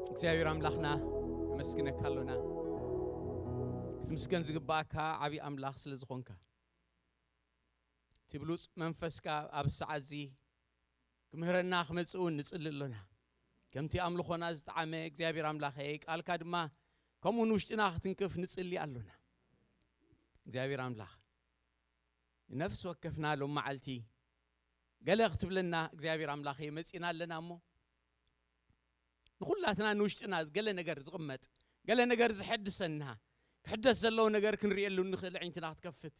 እግዚኣብሔር ኣምላኽና ነመስግነካ ኣሎና። ክትምስገን ዝግባኣካ ዓብዪ ኣምላኽ ስለ ዝኾንካ፣ እቲ ብሉጽ መንፈስካ ኣብ ሰዓት እዚ ክምህረና ክመጽእ እውን ንጽሊ ኣሎና። ከምቲ ኣምልኾና ዝጠዓመ እግዚኣብሔር ኣምላኸይ፣ ቃልካ ድማ ከምኡ ንውሽጥና ክትንክፍ ንጽሊ ኣሎና። እግዚኣብሔር ኣምላኽ፣ ንነፍሲ ወከፍና ሎም መዓልቲ ገለ ክትብለና እግዚኣብሔር ኣምላኸይ መጺና ኣለና እሞ፣ ንኹላትና ንውሽጥና ገለ ነገር ዝቕመጥ፣ ገለ ነገር ዝሐድሰና፣ ክሕደስ ዘለዎ ነገር ክንርእየሉ ንኽእል፣ ዕንትና ክትከፍት፣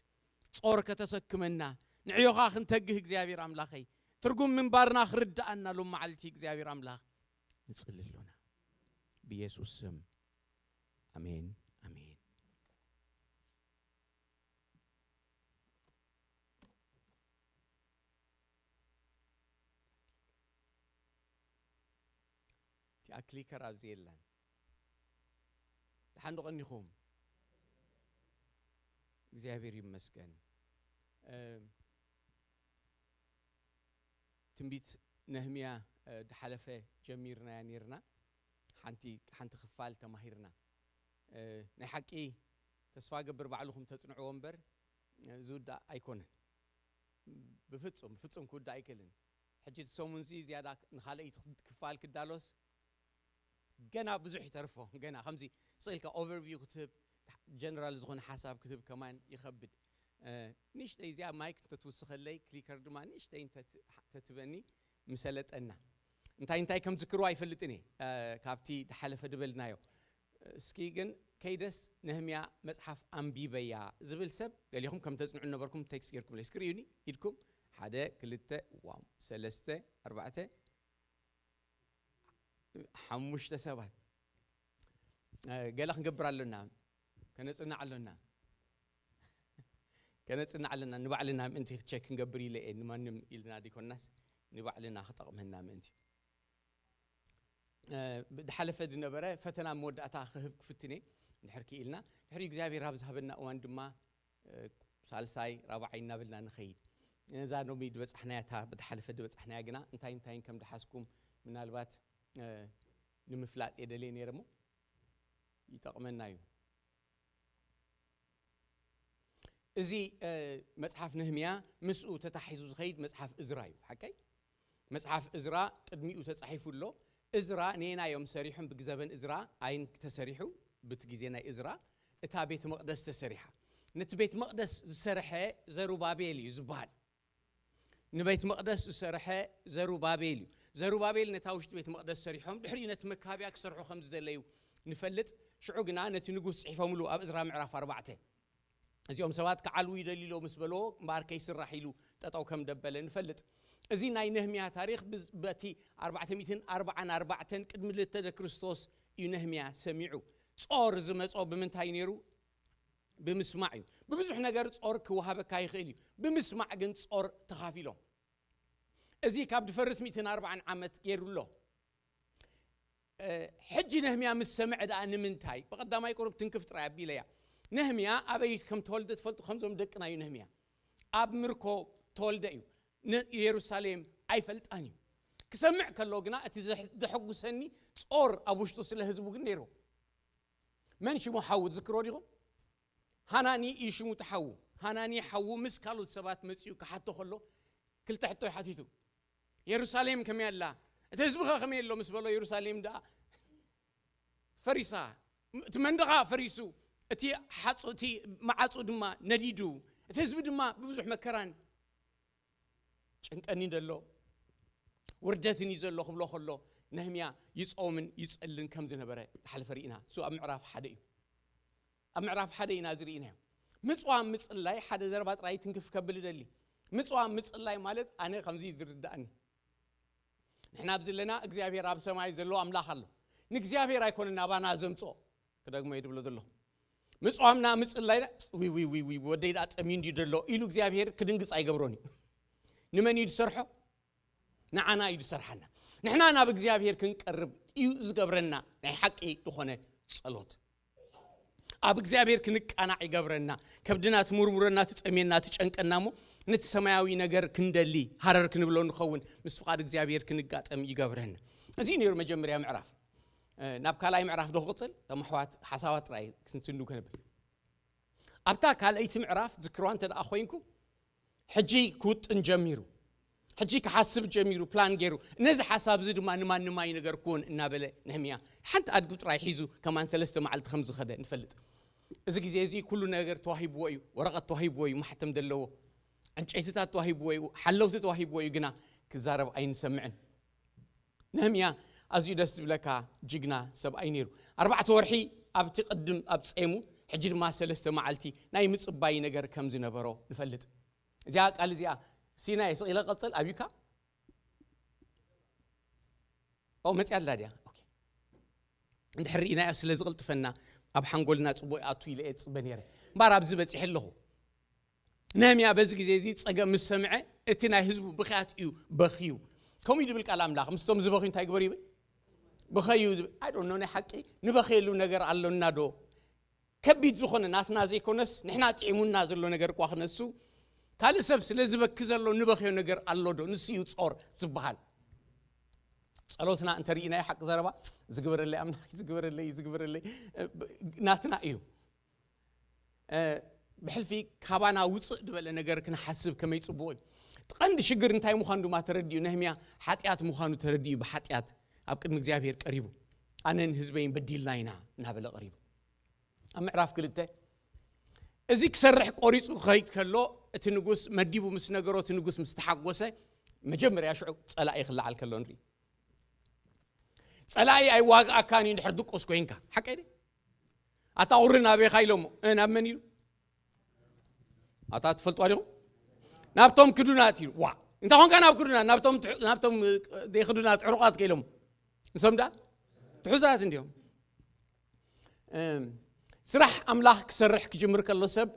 ጾር ከተሰክመና፣ ንዕዮኻ ክንተግህ እግዚኣብሔር ኣምላኸይ፣ ትርጉም ምንባርና ክርድኣና ሎም መዓልቲ እግዚኣብሔር ኣምላኽ ንጽሊ ኣሎና። ብየሱስ ስም፣ ኣሜን፣ ኣሜን። እቲኣ ክሊከር ኣብዚ የላን። ደሓን ዶ ቀኒኹም? እግዚኣብሔር ይመስገን። እም፣ ትንቢት ነህምያ፣ እ፣ ድሓለፈ ጀሚርናያ ኔርና። ሓንቲ፣ ሓንቲ ክፋል ተማሂርና። እ፣ ናይ ሓቂ ተስፋ ገብር ባዕልኹም ተጽንዕዎ እምበር፣ እ፣ ዝውዳእ ኣይኮነን። ብፍጹም፣ ብፍጹም ክውዳእ ኣይክእልን። ሕጂ እቲ ሰሙንዚ ዝያዳ ንኻልኣይቲ ክፋል ክዳሎስ ገና ብዙሕ ይተርፎ። ገና ከምዚ ስቕ ኢልካ ኦቨርቪው ክትህብ፣ ጀነራል ዝኾነ ሓሳብ ክትህብ ከማን ይኸብድ። እ፣ ንእሽተይ እዚኣ ማይክ እንተትውስኸለይ፣ ክሊከር ድማ ንእሽተይ እንተ-፣ ተትበኒ ምሰለጠና። እንታይ እንታይ ከም ዝክርዋ ኣይፈልጥን እየ፣ እ፣ ካብቲ ድሓለፈ ድበልናዮ። እስኪ ግን ከይደስ ነህምያ መጽሓፍ ኣንቢበያ ዝብል ሰብ ገሊኹም ከም ተጽንዑ ነበርኩም ቴክስት ጌርኩም። እስኪ ርእዩኒ ኢድኩም። ሓደ፣ ክልተ፣ ዋው፣ ሰለስተ፣ ኣርባዕተ፣ ሓሙሽተ ሰባት። እ፣ ገለ ክንገብር ኣሎና። ከነጽንዕ ኣሎና። ከነጽንዕ ኣለና። ንባዕልና ምእንቲ ቸክ ክንገብር ኢለ እየ፣ ንማንም ኢልና ዲኮናስ፣ ንባዕልና ክጠቕመና ምእንቲ። እ፣ ብዝሓለፈ ዝነበረ ፈተና መወዳእታ ክህብ ክፍትን እየ፣ እንድሕር ክኢልና። ድሕሪ እግዚኣብሔር ኣብ ዝሃበና እዋን ድማ፣ እ፣ ሳልሳይ፣ ራብዓይ እናበልና ንኸይድ። ነዛ ሎሚ ዝበጻሕናያ፣ እታ ብዝሓለፈ ዝበጻሕናያ ግና እንታይ እንታይን ከም ድሓዝኩም ምናልባት፣ እ፣ ንምፍላጥ እየ ደልየ ነይረ እሞ ይጠቕመና እዩ። እዚ፣ እ፣ መጽሓፍ ነህምያ ምስኡ ተታሒዙ ዝኸይድ መጽሓፍ እዝራ እዩ። ሓቀይ? መጽሓፍ እዝራ ቅድሚኡ ተጻሒፉ ኣሎ። እዝራ ነየናይ እዮም ሰሪሖም? ብግዘበን እዝራ ኣይን ተሰሪሑ፣ ብቲ ግዜ ናይ እዝራ እታ ቤት መቕደስ ተሰሪሓ። ነቲ ቤት መቕደስ ዝሰርሐ ዘሩባቤል እዩ ዝበሃል። ንቤት መቕደስ ዝሰርሐ ዘሩባቤል እዩ። ዘሩባቤል ነታ ውሽጢ ቤት መቕደስ ሰሪሖም፣ ድሕሪኡ ነቲ መካብያ ክሰርሑ ከም ዝደለዩ ንፈልጥ። ሽዑ ግና ነቲ ንጉስ ጽሒፎምሉ ኣብ እዝራ ምዕራፍ ኣርባዕተ። እዚኦም ሰባት ክዓልዉ ይደልዩ ኣለዉ ምስ በልዎ፣ እምበኣር ከይስራሕ ኢሉ ጠጠው ከም ደበለ ንፈልጥ። እዚ ናይ ነህምያ ታሪኽ ብዝ-፣ በቲ ኣርባዕተ ሚእትን ኣርባዓን ኣርባዕተን ቅድሚ ልደተ ክርስቶስ እዩ ነህምያ ሰሚዑ። ጾር ዝመጾ ብምንታይ ነይሩ? ብምስማዕ እዩ። ብብዙሕ ነገር ጾር ክወሃበካ ይኽእል እዩ። ብምስማዕ ግን ጾር ተኻፊሎም። እዚ ካብ ድፈርስ ሚእትን ኣርባዓን ዓመት ገይሩ ኣሎ። እ፣ ሕጂ ነህምያ ምስ ሰምዐ ደኣ ንምንታይ? ብቐዳማይ ቁሩብ ትንክፍ ጥራይ ኣቢለያ። ነህምያ ኣበይ ከም ተወልደ ትፈልጡ? ከምዞም ደቅና እዩ ነህምያ። ኣብ ምርኮ ተወልደ እዩ። ንኢየሩሳሌም ኣይፈልጣን እዩ። ክሰምዕ ከሎ ግና እቲ ዘሕ-፣ ዘሐጉሰኒ ጾር ኣብ ውሽጡ ስለ ህዝቡ ግን ነይሩ። መን ሽሙ ሓዉ ትዝክሮ ዲኹም? ሃናኒ እዩ ሽሙ እቲ ሓዉ። ሃናኒ ሓዉ ምስ ካልኦት ሰባት መጺኡ ክሓቶ ከሎ ክልተ ሕቶ እዩ ሓቲቱ። የሩሳሌም ከመይ ኣላ? እቲ ህዝብኸ ከመይ ኣሎ? ምስ በሎ የሩሳሌም ደኣ ፈሪሳ፣ እቲ መንደቓ ፈሪሱ፣ እቲ ሓጹ-፣ እቲ መዓጹ ድማ ነዲዱ፣ እቲ ህዝቢ ድማ ብብዙሕ መከራን ጭንቀትን እዩ ዘሎ፣ ውርደትን እዩ ዘሎ ክብሎ ከሎ፣ ነህምያ ይጾምን ይጸልን ከም ዝነበረ ዝሓለፈ ርኢና። እሱ ኣብ ምዕራፍ ሓደ እዩ። ኣብ ምዕራፍ ሓደ ኢና ዝርኢናዮ። ምጽዋም ምጽላይ ሓደ ዘረባ ጥራይ ትንክፍ ከብል እደሊ። ምጽዋም ምጽላይ ማለት ኣነ ከምዚ ዝርድኣኒ። ንሕና ኣብዚ ኣለና፣ እግዚኣብሔር ኣብ ሰማይ ዘሎ ኣምላኽ ኣሎ። ንእግዚኣብሔር ኣይኮነን ናባና ዘምጽኦ። ክደግሞ እየ ድብሎ ዘለኹ። ምጽዋምና ምጽላይና፣ "ውይ፣ ውይ፣ ውይ፣ ውይ፣ ወደይ ደኣ ጠምዩ እንድዩ ዘሎ" ኢሉ እግዚኣብሔር ክድንግጽ ኣይገብሮን እዩ። ንመን እዩ ዝሰርሖ? ንዓና እዩ ዝሰርሓና። ንሕና ናብ እግዚኣብሔር ክንቀርብ እዩ ዝገብረና ናይ ሓቂ ዝኾነ ጸሎት። ኣብ እግዚኣብሔር ክንቃናዕ ይገብረና። ከብድና ትሙርሙረና፣ ትጠምየና፣ ትጨንቀና እሞ ነቲ ሰማያዊ ነገር ክንደሊ፣ ሃረር ክንብሎ ንኸውን፣ ምስ ፍቓድ እግዚኣብሔር ክንጋጠም ይገብረና። እዚ እዩ ነይሩ መጀመርያ ምዕራፍ። ናብ ካልኣይ ምዕራፍ ዶ ክቕፅል? እቶም ኣሕዋት ሓሳባት ጥራይ ክንስንዱ ከንብል። ኣብታ ካልኣይቲ ምዕራፍ ዝክርዋ እንተ ደኣ ኮይንኩም፣ ሕጂ ክውጥን ጀሚሩ። ሕጂ ክሓስብ ጀሚሩ፣ ፕላን ገይሩ። ነዚ ሓሳብ እዚ ድማ ንማን ንማን ይነገርኩዎን እናበለ ነህምያ ሓንቲ ኣድጉ ጥራይ ሒዙ ከማን ሰለስተ መዓልቲ ከም ዝኸደ ንፈልጥ። እዚ ግዜ እዚ ኩሉ ነገር ተዋሂብዎ እዩ። ወረቐት ተዋሂብዎ እዩ፣ ማሕተም ዘለዎ። ዕንጨይትታት ተዋሂብዎ እዩ፣ ሓለውቲ ተዋሂብዎ እዩ፣ ግና ክዛረብ ኣይንሰምዕን። ነህምያ ኣዝዩ ደስ ዝብለካ ጅግና ሰብኣይ ነይሩ። ኣርባዕተ ወርሒ ኣብቲ ቅድም ኣብ ጼሙ፣ ሕጂ ድማ ሰለስተ መዓልቲ ናይ ምጽባይ ነገር ከም ዝነበሮ ንፈልጥ። እዚኣ ቃል እዚኣ ሲናይ ስቕ ኢለ ቀጽል ኣብዩካ። ኦ፣ መጽያ ኣላ ድያ? ኦኬ። እንድሕር ርኢናዮ ስለ ዝቕልጥፈና ኣብ ሓንጎልና ጽቡቕ ይኣቱ ኢለ እየ ዝጽበ ነይረ። እምበኣር ኣብዚ በጺሐ ኣለኹ። ነህምያ በዚ ግዜ እዚ ጸገም ምስ ሰምዐ፣ እቲ ናይ ህዝቡ ብኽያት እዩ በኽዩ። ከምኡ እዩ ዝብል ቃል ኣምላኽ። ምስቶም ዝበኽዩ እንታይ ግበሩ ይብል? ብኸዩ ዝብል። I don't know፣ ናይ ሓቂ ንበኽየሉ ነገር ኣሎና ዶ? ከቢድ ዝኾነ ናትና ዘይኮነስ፣ ንሕና ጥዒሙና ዘሎ ነገር እኳ ክነሱ፣ ካልእ ሰብ ስለ ዝበኪ ዘሎ ንበኽዮ ነገር ኣሎ ዶ? ንሱ እዩ ጾር ዝበሃል። ጸሎትና እንተርኢናዮ፣ ሓቂ ዘረባ፣ ዝግበረለይ ኣምላኽ፣ ዝግበረለይ፣ ዝግበረለይ፣ እ፣ ብ-፣ ናትና እዩ። እ፣ ብሕልፊ ካባና ውጽእ ዝበለ ነገር ክንሓስብ ከመይ ጽቡቕ እዩ። እቲ ቀንዲ ሽግር እንታይ ምዃኑ ድማ ተረዲኡ፣ ነህምያ ሓጢኣት ምዃኑ ተረዲኡ፣ ብሓጢኣት ኣብ ቅድሚ እግዚኣብሔር ቀሪቡ፣ ኣነን ህዝበይን በዲልና ኢና እናበለ ቀሪቡ። ኣብ ምዕራፍ ክልተ፣ እዚ ክሰርሕ ቆሪጹ ክኸይድ ከሎ፣ እቲ ንጉስ መዲቡ ምስ ነገሮ፣ እቲ ንጉስ ምስ ተሓጎሰ፣ መጀመርያ ሽዑ ጸላኢ ክለዓል ከሎ ንርኢ። ጸላኢ ኣይዋግኣካን እዩ እንድሕር ድቁስ ኮይንካ። ሓቀይ ድየ? ኣታ ቁሪ ናበይኻ ኢሎሞ። እ፣ ናብ መን ኢሉ? ኣታ ትፈልጥዋ ዲኹም? ናብቶም ክዱናት ኢሉ። ዋ፣ እንታይ ኾንካ ናብ ክዱናት? ናብቶም ትሑ-፣ ናብቶም፣ እ፣ ዘይክዱናት ዕሩቓት ከ ኢሎሞ። ንሶም ደኣ ትሑዛት እንዲዮም። እም፣ ስራሕ ኣምላኽ ክሰርሕ ክጅምር ከሎ ሰብ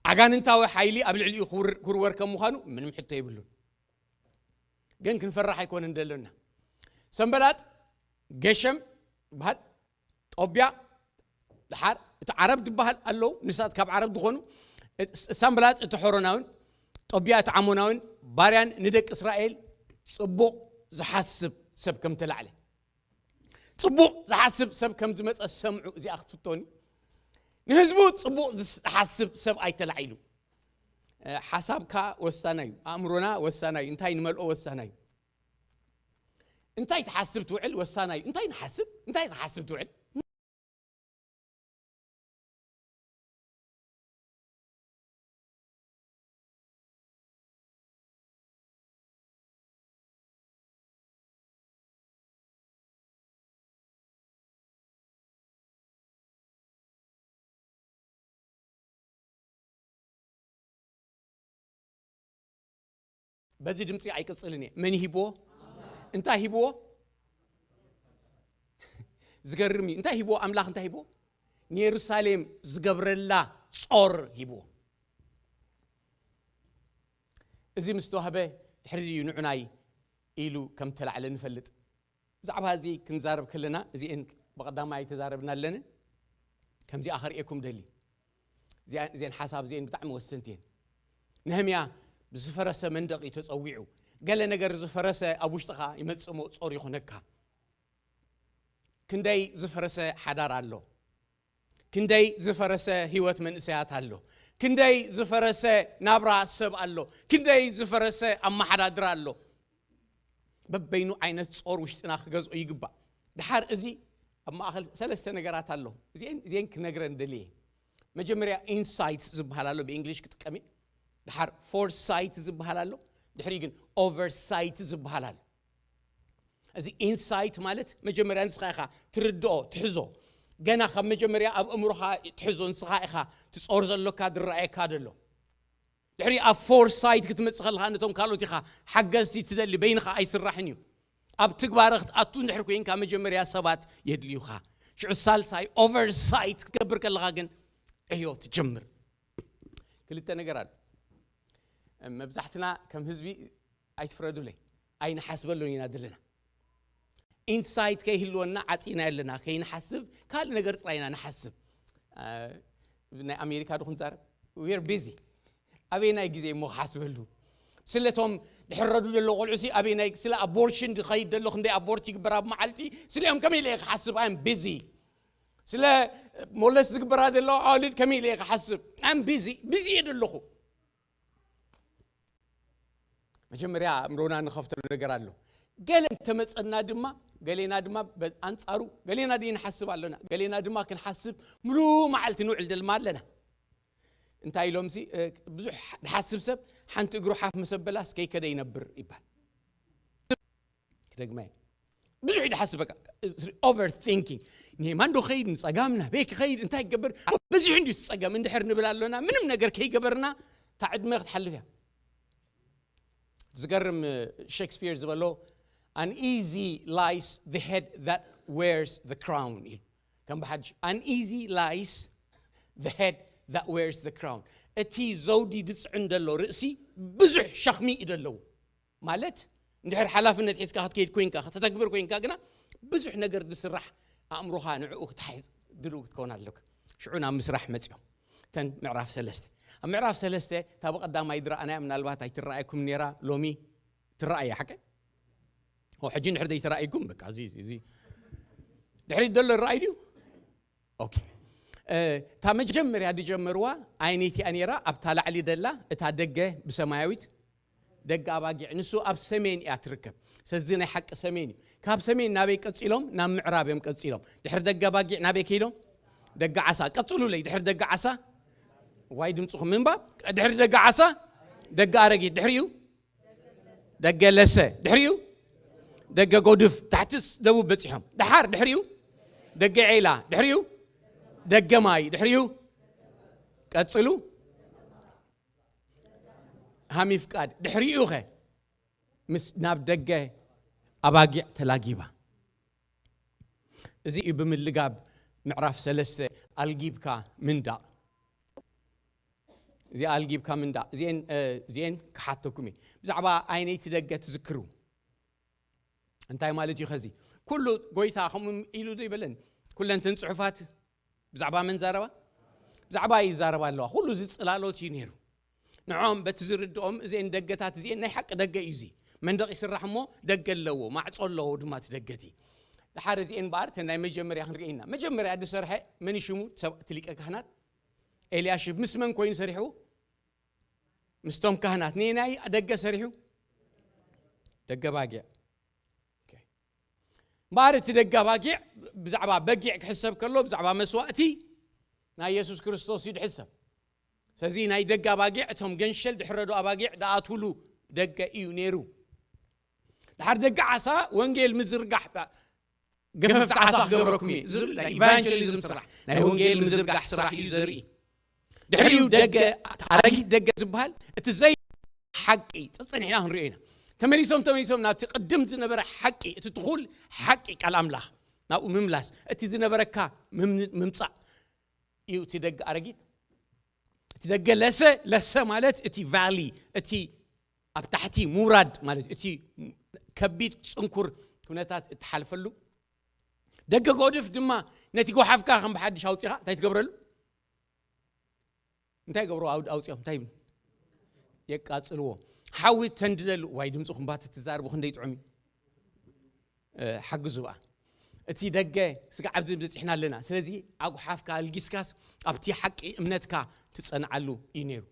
ኣጋንንታዊ ሓይሊ ኣብ ልዕሊኡ ክውር-፣ ክውርወር ከም ምዃኑ ምንም ሕቶ የብሉን። ግን ክንፈራሕ ኣይኮነን ደለና። ሰንበላጥ፣ ገሸም ይበሃል፣ ጦብያ፣ ድሓር እቲ ዓረብ ዝበሃል ኣለዉ፣ ንሳት ካብ ዓረብ ዝኾኑ፣ እ-፣ ሰንበላጥ እቲ ሖሮናውን፣ ጦብያ እቲ ዓሞናውን ባርያን ንደቂ እስራኤል ጽቡቕ ዝሓስብ ሰብ ከም ተላዕለ። ጽቡቕ ዝሓስብ ሰብ ከም ዝመጸ ሰምዑ። እዚኣ ክትፍቶኒ። ንህዝቡ ጽቡቕ ዝሓስብ ሰብ ኣይተላዒሉ። እ፣ ሓሳብካ ወሳናይ እዩ። ኣእምሮና ወሳናይ እዩ። እንታይ ንመልኦ ወሳናይ እዩ። እንታይ ትሓስብ ትውዕል ወሳናይ እዩ። እንታይ ንሓስብ፣ እንታይ ትሓስብ ትውዕል። በዚ ድምፂ ኣይቅፅልን እየ። መን ሂብዎ? እንታይ ሂብዎ? ዝገርም እዩ። እንታይ ሂብዎ? ኣምላኽ እንታይ ሂብዎ? ንየሩሳሌም ዝገብረላ ጾር ሂብዎ። እዚ ምስ ተዋህበ ድሕሪ እዩ ንዑናይ ኢሉ ከም ተላዕለ ንፈልጥ። ብዛዕባ እዚ ክንዛረብ ከለና፣ እዚኤን ብቐዳማይ ተዛረብና ኣለንን። ከምዚኣ ከርእየኩም ደሊ። እዚኣ-፣ እዚኤን ሓሳብ እዚኤን ብጣዕሚ ወሰንቲ እየን። ነህምያ ብዝፈረሰ መንደቕ እዩ ተጸዊዑ። ገለ ነገር ዝፈረሰ ኣብ ውሽጥኻ ይመጽእ እሞ ጾር ይኹነካ። ክንደይ ዝፈረሰ ሓዳር ኣሎ። ክንደይ ዝፈረሰ ህይወት መንእሰያት ኣሎ። ክንደይ ዝፈረሰ ናብራ ሰብ ኣሎ። ክንደይ ዝፈረሰ ኣመሓዳድራ ኣሎ። በበይኑ ዓይነት ጾር ውሽጥና ክገዝኦ ይግባእ። ድሓር እዚ ኣብ ማእኸል ሰለስተ ነገራት ኣሎ። እዚኤን፣ እዚኤን ክነግረን ደልየ። መጀመርያ ኢንሳይት ዝበሃል ኣሎ፣ ብእንግሊሽ ክጥቀም እየ። ድሓር ፎርሳይት ዝበሃል ኣሎ። ድሕሪ ግን ኦቨርሳይት ዝበሃል ኣሎ። እዚ ኢንሳይት ማለት መጀመርያ ንስኻ ኢኻ ትርድኦ፣ ትሕዞ። ገና ካብ መጀመርያ ኣብ እምሮኻ ትሕዞ፣ ንስኻ ኢኻ ትጾር ዘሎካ፣ ዝረኣየካ ዘሎ። ድሕሪ ኣብ ፎርሳይት ክትመጽእ ከለኻ ነቶም ካልኦት ኢኻ ሓገዝቲ ትደሊ፣ በይንኻ ኣይስራሕን እዩ። ኣብ ትግባረ ክትኣቱ እንድሕር ኮይንካ መጀመርያ ሰባት የድልዩኻ። ሽዑ ሳልሳይ ኦቨርሳይት ክትገብር ከለኻ ግን ዕዮ ትጅምር። ክልተ ነገር ኣሎ። መብዛሕትና ከም ህዝቢ ኣይትፍረዱለይ፣ ኣይንሓስበሉን ኢና ዘለና። ኢንሳይት ከይህልወና ዓፂና ኣለና፣ ከይንሓስብ ካልእ ነገር ጥራይ ኢና ንሓስብ። አ፣ ናይ ኣሜሪካ ዶ ክንዛረብ? We're busy። ኣበየናይ ግዜ እሞ ክሓስበሉ? ስለቶም ድሕረዱ ዘሎ ቆልዑ ሲ ኣበይ ናይ ስለ ኣቦርሽን ዝኸይድ ዘሎ ክንደይ ኣቦርት ይግበር ኣብ መዓልቲ? ስለኦም ከመይ ኢለ ክሓስብ? ኣም ቢዚ። ስለ ሞለስ ዝግበራ ዘለዋ ኣዋልድ ከመይ ኢለ ክሓስብ? ኣም ቢዚ። ቢዚ እየ ዘለኹ። መጀመርያ ኣእምሮና ንኸፍተሉ ነገር ኣሎ። ገለ እንተመጸና ድማ ገሌና ድማ ኣንጻሩ ገሌና ድዩ ንሓስብ ኣለና፣ ገሌና ድማ ክንሓስብ ምሉ መዓልቲ ንውዕል ደልማ ኣለና። እንታይ ኢሎምሲ ብዙሕ ድሓስብ ሰብ ሓንቲ እግሩ ሓፍ መሰበላስ ከይከደ ይነብር ይባል። ክደግመ ብዙሕ ድሓስብ በቃ ኦቨር ቲንኪንግ። ንየማን ዶ ኸይድ ንጸጋም ናበይ ክኸይድ እንታይ ክገብር በዚሑ እንዲ ትጸገም እንድሕር ንብል ኣሎና ምንም ነገር ከይገበርና እታ ዕድመ ክትሓልፍ እያ። ዝገርም ሼክስፒር ዝበሎ an easy lies the head that wears the crown ኢሉ ከም ብሓድሽ an easy lies the head that wears the crown። እቲ ዘውዲ ድፅዕን ዘሎ ርእሲ ብዙሕ ሸኽሚ እዩ ዘለዎ። ማለት እንድሕር ሓላፍነት ሒዝካ ክትከይድ ኮይንካ ከተተግብር ኮይንካ ግና ብዙሕ ነገር ዝስራሕ ኣእምሮኻ ንዕኡ ክትሓዝ ድልው ክትከውን ኣለካ። ሽዑ ናብ ምስራሕ መፅኦም እተን ምዕራፍ ሰለስተ። ኣብ ምዕራፍ ሰለስተ እታ ብቐዳማይ ዝረኣናያ ምናልባት ኣይትረኣየኩም ነራ፣ ሎሚ ትረኣየ ሓቀ? ሕጂ ንድሕር ዘይተራእይኩም በቃ እዚ እዚ ድሕሪት ዘሎ ይረኣይ ድዩ? ኦኬ። እታ መጀመርያ ዝጀመርዋ ኣይነይቲኣ ነራ ኣብታ ላዕሊ ደላ እታ ደገ ብሰማያዊት ደገ ኣባጊዕ ንሱ ኣብ ሰሜን እያ ትርከብ። ሰዚ ናይ ሓቂ ሰሜን እዩ። ካብ ሰሜን ናበይ ቀፂሎም? ናብ ምዕራብ እዮም ቀፂሎም። ድሕሪ ደገ ኣባጊዕ ናበይ ከይዶም? ደገ ዓሳ። ቀፅሉለይ። ድሕሪ ደገ ዓሳ ዋይ ድምፅኹም ምንባብ። ድሕሪ ደገ ዓሳ ደገ ኣረጊት። ድሕሪኡ ደገ ለሰ። ድሕሪኡ ደገ ጎድፍ። ታሕቲ ደቡብ በፂሖም። ደሓር ድሕሪኡ ደገ ዔላ። ድሕሪኡ ደገ ማይ። ድሕሪኡ ቀፅሉ ሃሚ ፍቃድ። ድሕሪኡ ኸ ምስ ናብ ደገ ኣባጊዕ ተላጊባ። እዚ እዩ ብምልጋብ ምዕራፍ ሰለስተ ኣልጊብካ ምንዳቕ። እዚ ኣልጊብካ ምንዳቕ እዚኤን እዚኤን ክሓተኩም እየ። ብዛዕባ ኣይነይቲ ደገ ትዝክሩ እንታይ ማለት እዩ? ኸዚ ኩሉ ጎይታ ከምኡ ኢሉ ዶ ይበለን? ኩለን ተን ጽሑፋት ብዛዕባ መን ዛረባ? ብዛዕባ ይዛረባ ኣለዋ። ኩሉ እዚ ጽላሎት እዩ ነይሩ። ንዖም በቲ ዝርድኦም እዚኤን ደገታት እዚኤን ናይ ሓቂ ደገ እዩ። እዚ መንደቕ ይስራሕ እሞ ደገ ኣለዎ፣ ማዕጾ ኣለዎ ድማ እቲ ደገ እቲ። ድሓር እዚኤን እምበኣር እተን ናይ መጀመርያ ክንርኢ ኢና። መጀመርያ ዝሰርሐ መን እዩ ሽሙ? ሰብ እቲ ሊቀ ካህናት ኤልያሽብ ምስ መን ኮይኑ ሰሪሕዎ? ምስቶም ካህናት። ንናይ ደገ ሰሪሑ ደገ ባጊዕ። እምበኣር እቲ ደገ ኣባጊዕ ብዛዕባ በጊዕ ክሕሰብ ከሎ ብዛዕባ መስዋእቲ ናይ የሱስ ክርስቶስ እዩ ድሕሰብ። ስለዚ ናይ ደገ ኣባጊዕ እቶም ገንሸል ድሕረዶ ኣባጊዕ ድኣትውሉ ደገ እዩ ነይሩ። ድሓር ደገ ዓሳ ወንጌል ምዝርጋሕ ገፈፍቲ ዓሳ ክገብረኩም እየ ዝብል ናይ ኢቫንጀሊዝም ስራሕ ናይ ወንጌል ምዝርጋሕ ስራሕ እዩ ዘርኢ። ድሕሪኡ ደገ ኣረጊት ደገ ዝበሃል እቲ ዘይ ሓቂ ጸጸኒሕና ክንሪኦ ኢና። ተመሊሶም ተመሊሶም ናብቲ ቅድም ዝነበረ ሓቂ እቲ ትኹል ሓቂ ቃል ኣምላኽ ናብኡ ምምላስ እቲ ዝነበረካ ምምጻእ እዩ። እቲ ደገ ኣረጊት እቲ ደገ ለሰ ለሰ ማለት እቲ ቫሊ እቲ ኣብ ታሕቲ ምውራድ ማለት እቲ ከቢድ ጽንኩር ኩነታት እትሓልፈሉ። ደገ ጎድፍ ድማ ነቲ ጎሓፍካ ከም ብሓድሽ ኣውፂኻ እንታይ ትገብረሉ? እንታይ ገብሩ ኣውድ ኣውፅኦም እንታይ ይብሉ? የቃፅልዎ። ሓዊ ተንድደሉ። ዋይ ድምፅኹም ባት ትዛርቡ ክንደይ ጥዑም እዩ። ሓግዙ በኣ። እቲ ደገ ስጋ ኣብዚ በፂሕና ኣለና። ስለዚ ኣጉሓፍካ ኣልጊስካስ ኣብቲ ሓቂ እምነትካ ትፀንዓሉ እዩ ነይሩ።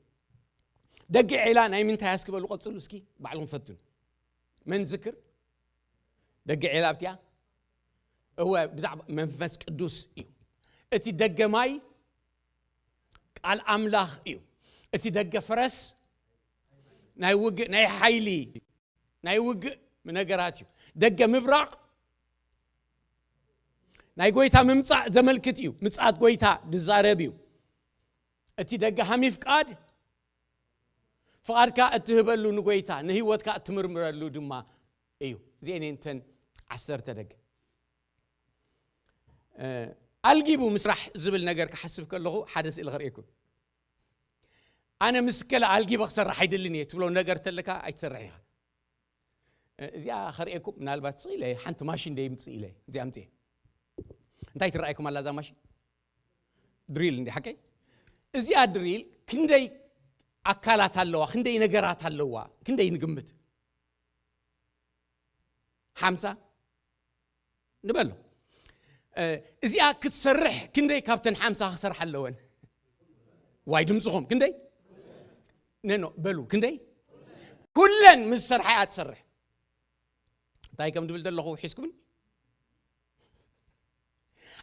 ደገ ዔላ ናይ ምንታይ ኣስክበሉ ቀፅሉ እስኪ ባዕልኩም ፈትኑ። መን ዝክር ደገ ዔላ ኣብቲያ እወ ብዛዕባ መንፈስ ቅዱስ እዩ። እቲ ደገ ማይ ቃል ኣምላኽ እዩ። እቲ ደገ ፈረስ ናይ ውግእ ናይ ሓይሊ ናይ ውግእ ነገራት እዩ። ደገ ምብራቕ ናይ ጎይታ ምምጻእ ዘመልክት እዩ። ምጽኣት ጎይታ ድዛረብ እዩ። እቲ ደገ ሃሚ ፍቃድ ፍቓድካ እትህበሉ ንጎይታ ንህይወትካ እትምርምረሉ ድማ እዩ። እዚአን እንተን ዓሰርተ ደገ ኣልጊቡ ምስራሕ ዝብል ነገር ክሓስብ ከለኹ ሓደ ስእሊ ከርእየኩም። ኣነ ምስ ከለ ኣልጊበ ክሰርሕ ኣይደልን እየ ትብሎ ነገር ተለካ ኣይትሰርሕ ኢኻ። እዚኣ ከርእየኩም ምናልባት ስቕ ኢለ ሓንቲ ማሽን ደ ይምፅእ ኢለ እዚኣ ምፅእ እንታይ ትረኣየኩም ኣላ እዛ ማሽን? ድሪል እንዲ ሓቀይ እዚኣ ድሪል ክንደይ ኣካላት ኣለዋ፣ ክንደይ ነገራት ኣለዋ፣ ክንደይ ንግምት? ሓምሳ ንበሎ። እዚኣ ክትሰርሕ ክንደይ ካብተን ሓምሳ ክሰርሓ ኣለወን? ዋይ ድምፅኹም ክንደይ ነኖ በሉ፣ ክንደይ? ኩለን ምስ ሰርሓ እያ ትሰርሕ። እንታይ ከም ድብል ዘለኹ ሒዝኩምኒ?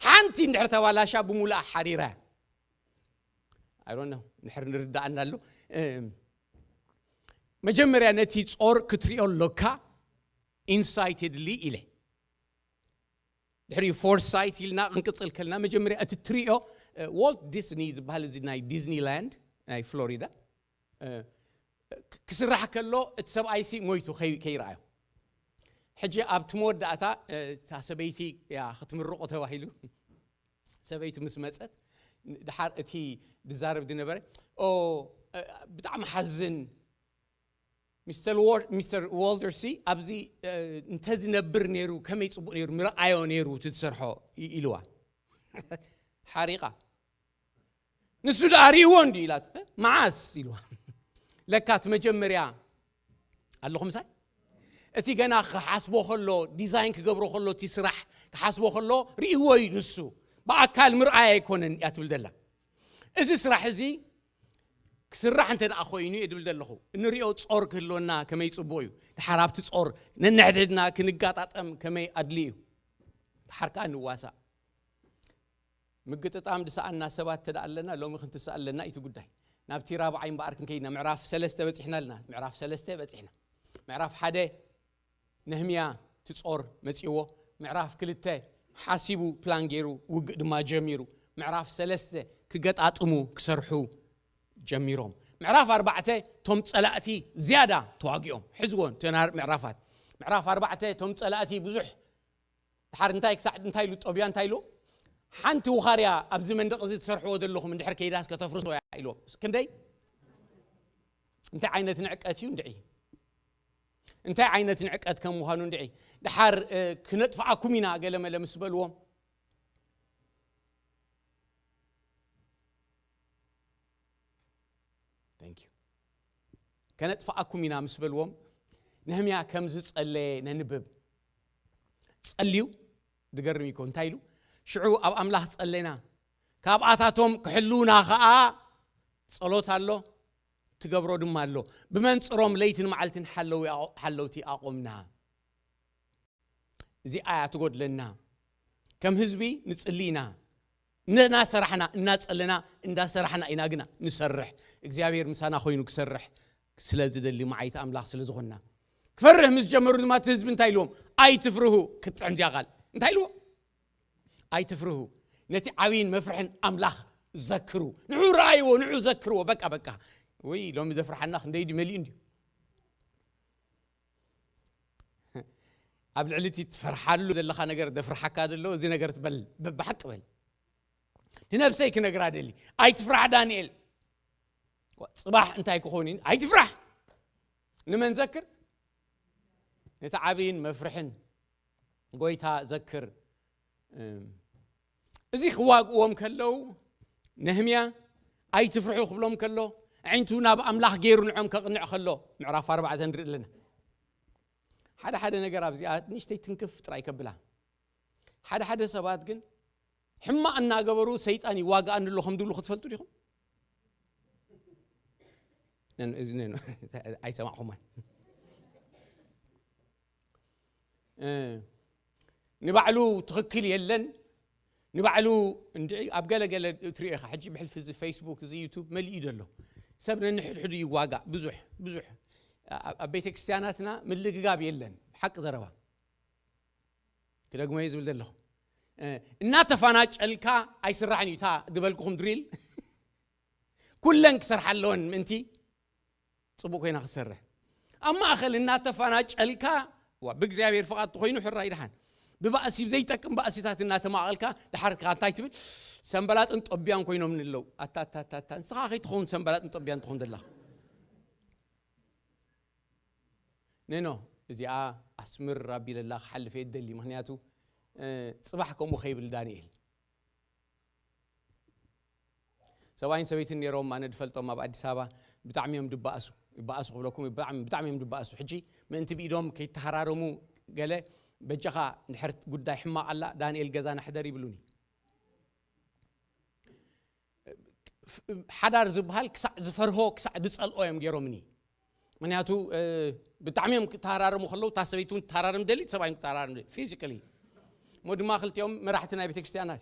ሓንቲ እንድሕር ተባላሻ ብምሉኣ ሓሪራ እያ። I don't know እንድሕር ንርዳእና ኣሎ። መጀመርያ ነቲ ጾር ክትሪኦ ኣሎካ። ኢንሳይትድሊ ኢለ ድሕሪኡ ፎርሳይት ኢልና ክንቅፅል ከልና፣ መጀመርያ እቲ ትሪኦ፣ ዋልት ዲስኒ ዝበሃል፣ እዚ ናይ ዲዝኒላንድ ናይ ፍሎሪዳ ክስራሕ ከሎ እቲ ሰብኣይሲ ሞይቱ ከይረኣዮ። ሕጂ ኣብቲ መወዳእታ እታ ሰበይቲ ክትምርቆ ተባሂሉ፣ ሰበይቲ ምስ መፀት፣ ድሓር እቲ ዝዛረብ ዝነበረ፣ ብጣዕሚ ሓዝን፣ ሚስተር ዋልተር ሲ ኣብዚ እንተዝነብር ነይሩ ከመይ ፅቡቅ ነይሩ፣ ምርኣዮ ነይሩ እቲ ዝሰርሖ ኢልዋ። ሓሪቃ። ንሱ ደኣ ርእይዎ እንዲ ኢላት፣ መዓስ ኢልዋ። ለካ እቲ መጀመርያ ኣለኹም ምሳይ፣ እቲ ገና ክሓስቦ ከሎ፣ ዲዛይን ክገብሮ ከሎ፣ እቲ ስራሕ ክሓስቦ ከሎ ርእይዎ እዩ። ንሱ ብኣካል ምርኣይ ኣይኮነን እያ ትብል ዘላ። እዚ ስራሕ እዚ ክስራሕ እንተ ደኣ ኮይኑ እየ ድብል ዘለኹ፣ እንሪኦ ጾር ክህልወና ከመይ ጽቡቕ እዩ። ድሓር ኣብቲ ጾር ነንሕድሕድና ክንጋጣጠም ከመይ ኣድልዩ እዩ። ድሓር ከኣ ንዋሳእ። ምግጥጣም ዝሰኣና ሰባት እንተ ደኣ ኣለና፣ ሎሚ ክንትስእ ኣለና እዩ እቲ ጉዳይ። ናብቲ ራብዓይ እምበኣር ክንከይድና፣ ምዕራፍ ሰለስተ በጺሕና ኣለና። ምዕራፍ ሰለስተ በጺሕና። ምዕራፍ ሓደ ነህምያ እቲ ጾር መጺእዎ። ምዕራፍ ክልተ ሓሲቡ ፕላን ገይሩ ውግእ ድማ ጀሚሩ። ምዕራፍ ሰለስተ ክገጣጥሙ ክሰርሑ ጀሚሮም። ምዕራፍ ኣርባዕተ እቶም ጸላእቲ ዝያዳ ተዋጊኦም። ሕዝዎ እተን ምዕራፋት። ምዕራፍ ኣርባዕተ እቶም ጸላእቲ ብዙሕ ድሓር እንታይ ክሳዕ እንታይ ኢሉ ጦብያ እንታይ ኢሉ? ሓንቲ ውኻርያ ኣብዚ መንደቕ እዚ ትሰርሕዎ ዘለኹም እንድሕር ከይዳስ ከተፍርሶ እያ ኢልዎም። ክንደይ እንታይ ዓይነት ንዕቀት እዩ እንድዒ? እንታይ ዓይነት ንዕቀት ከም ምዃኑ እንድዒ? ድሓር ክነጥፍኣኩም ኢና ገለመለ ምስ በልዎም፣ Thank you። ከነጥፍኣኩም ኢና ምስ በልዎም፣ ነህምያ ከም ዝጸለየ ነንብብ። ጸልዩ፣ ዝገርም እዩ እኮ፣ እንታይ ኢሉ? ሽዑ ኣብ ኣምላኽ ጸለና፣ ካብኣታቶም ክሕልውና ኸኣ ጸሎት ኣሎ፣ ትገብሮ ድማ ኣሎ። ብመንጽሮም ለይትን መዓልትን ሓለዊ-፣ ሓለውቲ ኣቖምና። እዚኣ እያ ትጎድለና። ከም ህዝቢ ንጽሊ ኢና። እናሰራሕና፣ እናጸለና፣ እንዳሰራሕና ኢና ግና ንሰርሕ። እግዚኣብሔር ምሳና ኮይኑ ክሰርሕ ስለ ዝደሊ መዓይቲ ኣምላኽ ስለ ዝኾንና። ክፈርህ ምስ ጀመሩ ድማ እቲ ህዝቢ እንታይ ኢልዎም? ኣይትፍርሁ። ክትጥዕም እዚኣ ቃል። እንታይ ኢልዎም? ኣይትፍርሁ። ነቲ ዓብይን መፍርሕን ኣምላኽ ዘክሩ። ንዑ ረኣይዎ፣ ንዑ ዘክርዎ። በቃ፣ በቃ። ወይ ሎሚ ዘፍርሓና ክንደይ ድዩ መሊኡ እንድዩ። ኣብ ልዕሊ እቲ ትፈርሓሉ ዘለኻ ነገር ዘፍርሓካ ዘሎ፣ እዚ ነገር ትበል፣ ብ-፣ ብሓቂ በል። ንነብሰይ ክነግራ ደሊ። ኣይትፍራሕ ዳንኤል። ጽባሕ እንታይ ክኾን እዩ? ኣይትፍራሕ። ንመን ዘክር? ነቲ ዓብይን መፍርሕን ጎይታ ዘክር። እም፣ እዚ ክዋግእዎም ከለዉ፣ ነህምያ ኣይትፍርሑ ክብሎም ከሎ፣ ኣዒንቱ ናብ ኣምላኽ ገይሩ ንዖም ከቕንዕ ከሎ፣ ምዕራፍ ኣርባዕተ ንርኢ ኣለና። ሓደ ሓደ ነገር ኣብዚኣ ንእሽተይ ትንክፍ ጥራይ ከብላ። ሓደ ሓደ ሰባት ግን ሕማቕ እናገበሩ ሰይጣን ይዋግኣኒ ኣሎ ከም ዝብሉ ክትፈልጡ ዲኹም? ነን-፣ እዚ ነን-፣ ኣይሰማዕኹማን። እ፣ ንባዕሉ ትኽክል የለን። ንባዕሉ እንድዒ ኣብ ገለ ገለ ትሪኦ ኢኻ። ሕጂ ብሕልፊ እዚ ፌስቡክ፣ እዚ ዩቱብ መሊኡ ዘሎ። ሰብ ነንሕድሕዱ ይዋጋእ። ብዙሕ፣ ብዙሕ። ኣብ፣ ኣብ ቤተ ክርስቲያናትና ምልግጋብ የለን። ሓቂ ዘረባ። ክደግሞ እየ ዝብል ዘለኹ። እ፣ እናተፋናጨልካ ኣይስራሕን እዩ። እታ ዝበልኩኹም ድሪል ኩለን ክሰርሓ ኣለወን ምእንቲ ጽቡቕ ኮይና ክትሰርሕ። ኣብ ማእከል እናተፋናጨልካ፣ ዋ፣ ብእግዚኣብሔር ፍቓድ ተኾይኑ ሕራይ ደሓን። ብባእሲ፣ ብዘይጠቅም ባእሲታት እናተማቐልካ፣ ድሓር ከኣ እንታይ ትብል? ሰንበላጥን ጦብያን ኮይኖም ንለው። ኣታ፣ ኣታ፣ ኣታ፣ ኣታ፣ ንስኻ ከይትኸውን ሰንበላጥን ጦብያን ትኾን ዘለኻ። ነኖ፣ እዚኣ ኣስምር ኣቢለላ ክሓልፍ እየ እደሊ። ምኽንያቱ፣ እ፣ ጽባሕ ከምኡ ከይብል ዳንኤል። ሶ ሰብኣይን ሰበይትን ነይሮም፣ ኣነ ዝፈልጦም፣ ኣብ ኣዲስ ኣበባ። ብጣዕሚ እዮም ድበኣሱ፣ ይበኣሱ ክብለኩም፣ ብጣዕሚ፣ ብጣዕሚ እዮም ድበኣሱ። ሕጂ ምእንቲ ብኢዶም ከይተሃራረሙ ገለ፣ በጃኻ፣ እንድሕር ጉዳይ ሕማቕ ኣላ፣ ዳንኤል ገዛና ሕደር ይብሉኒ። ሓዳር ዝበሃል ክሳዕ ዝፈርሆ፣ ክሳዕ ዝጸልኦ እዮም ገይሮምኒ። ምክንያቱ ብጣዕሚ እዮም ክተሃራረሙ ከለዉ፣ እታ ሰበይቲ እውን ትተሃራረም ደሊ፣ ሰብኣይ ክተሃራረም ደሊ ፊዚካሊ። እሞ ድማ ክልቲኦም መራሕቲ ናይ ቤተክርስትያናት።